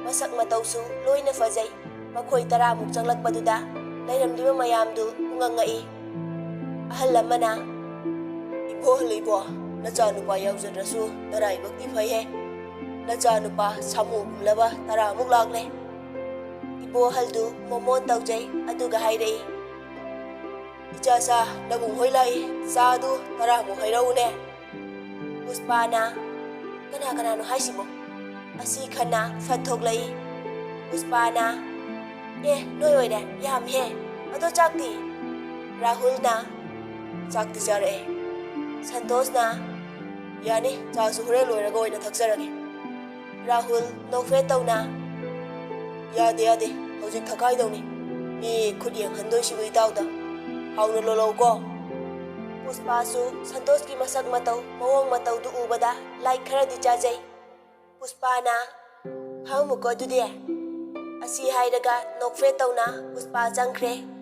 ꯃꯁꯛ ꯃꯇꯧꯁꯨ ꯂꯣꯏꯅ ꯐꯖꯩ꯫ ꯃꯈꯣꯏ ꯇꯔꯥꯃꯨꯛ ꯆꯪꯂꯛꯄꯗꯨꯗ ꯂꯩꯔꯝꯂꯤꯕ ꯃꯌꯥꯝꯗꯨ ꯄꯨꯡꯉꯛ ꯉꯛꯏ꯫ ꯑꯍꯜ ꯑꯃꯅ, "ꯏꯕꯣ, ꯍꯜꯂꯣ ꯏꯕꯣ, ꯅꯆꯥꯅꯨꯄꯥ ꯌꯥꯎꯖꯗ꯭ꯔꯁꯨ ꯅꯔꯥꯏꯕꯛꯇꯤ ꯐꯩꯍꯦ꯫ ꯅꯆꯥꯅꯨꯄꯥ ꯁꯥꯃꯨꯒꯨꯝꯂꯕ ꯇꯔꯥꯃꯨꯛ ꯂꯥꯛꯂꯦ꯫" ꯏꯕꯣ ꯑꯍꯜꯗꯨ ꯃꯣꯃꯣꯟ ꯇꯧꯖꯩ, ꯑꯗꯨꯒ ꯍꯥꯏꯔꯛꯏ, "ꯏꯆꯥꯁꯥ, ꯅꯕꯨꯡ ꯍꯣꯏ ꯂꯥꯛꯏ, ꯆꯥꯗꯨ ꯇꯔꯥꯃꯨꯛ ꯍꯩꯔꯛꯎꯅꯦ꯫" ꯄꯨꯁꯄꯥꯅ, "ꯀꯅꯥ ꯀꯅꯥꯅꯣ ꯍꯥꯏꯁꯤꯕꯣ?" ꯑꯁꯤ ꯈꯟꯅ ꯐꯠ ꯊꯣꯛꯂꯛꯏ꯫ ꯄꯨꯁꯄꯥꯅ, "ꯑꯦ, ꯅꯣꯏ ꯑꯣꯏꯔꯦ, ꯌꯥꯝꯃꯤꯍꯦ꯫ ꯑꯗꯣ ꯆꯥꯛꯇꯤ?" ꯔꯥꯍꯨꯜꯅ, "ꯆꯥꯛꯇꯤ ꯆꯥꯔꯛꯑꯦ꯫" ꯁꯟꯇꯣꯁꯅ, "ꯌꯥꯅꯤ, ꯆꯥꯁꯨ ꯍꯣꯔꯦꯟ ꯂꯣꯏꯔꯒ ꯑꯣꯏꯅ ꯊꯛꯆꯔꯒꯦ꯫" ꯔꯥꯍꯨꯜ ꯅꯣꯛꯐꯦꯠ ꯇꯧꯅ, "ꯌꯥꯗꯦ, ꯌꯥꯗꯦ, ꯍꯧꯖꯤꯛ ꯊꯛꯈꯥꯏꯗꯧꯅꯤ꯫ ꯃꯤ ꯈꯨꯠ ꯌꯦꯡꯍꯟꯗꯣꯏꯁꯤꯕꯨ ꯏꯇꯥꯎꯗ꯫ ꯍꯥꯎꯅ ꯂꯣꯜꯂꯧꯀꯣ꯫" ꯄꯨꯁꯄꯥꯁꯨ ꯁꯟꯇꯣꯁꯀꯤ ꯃꯁꯛ ꯃꯇꯧ, ꯃꯑꯣꯡ ꯃꯇꯧꯗꯨ ꯎꯕꯗ ꯂꯥꯏꯛ ꯈꯔꯗꯤ ꯆꯥꯖꯩ꯫ ꯄꯨꯁꯄꯥꯅ, "ꯐꯝꯃꯨꯀꯣ ꯑꯗꯨꯗꯤ꯫" ꯑꯁꯤ ꯍꯥꯏꯔꯒ ꯅꯣꯛꯐꯦꯠ ꯇꯧꯅ ꯄꯨꯁꯄꯥ ꯆꯪꯈ꯭ꯔꯦ꯫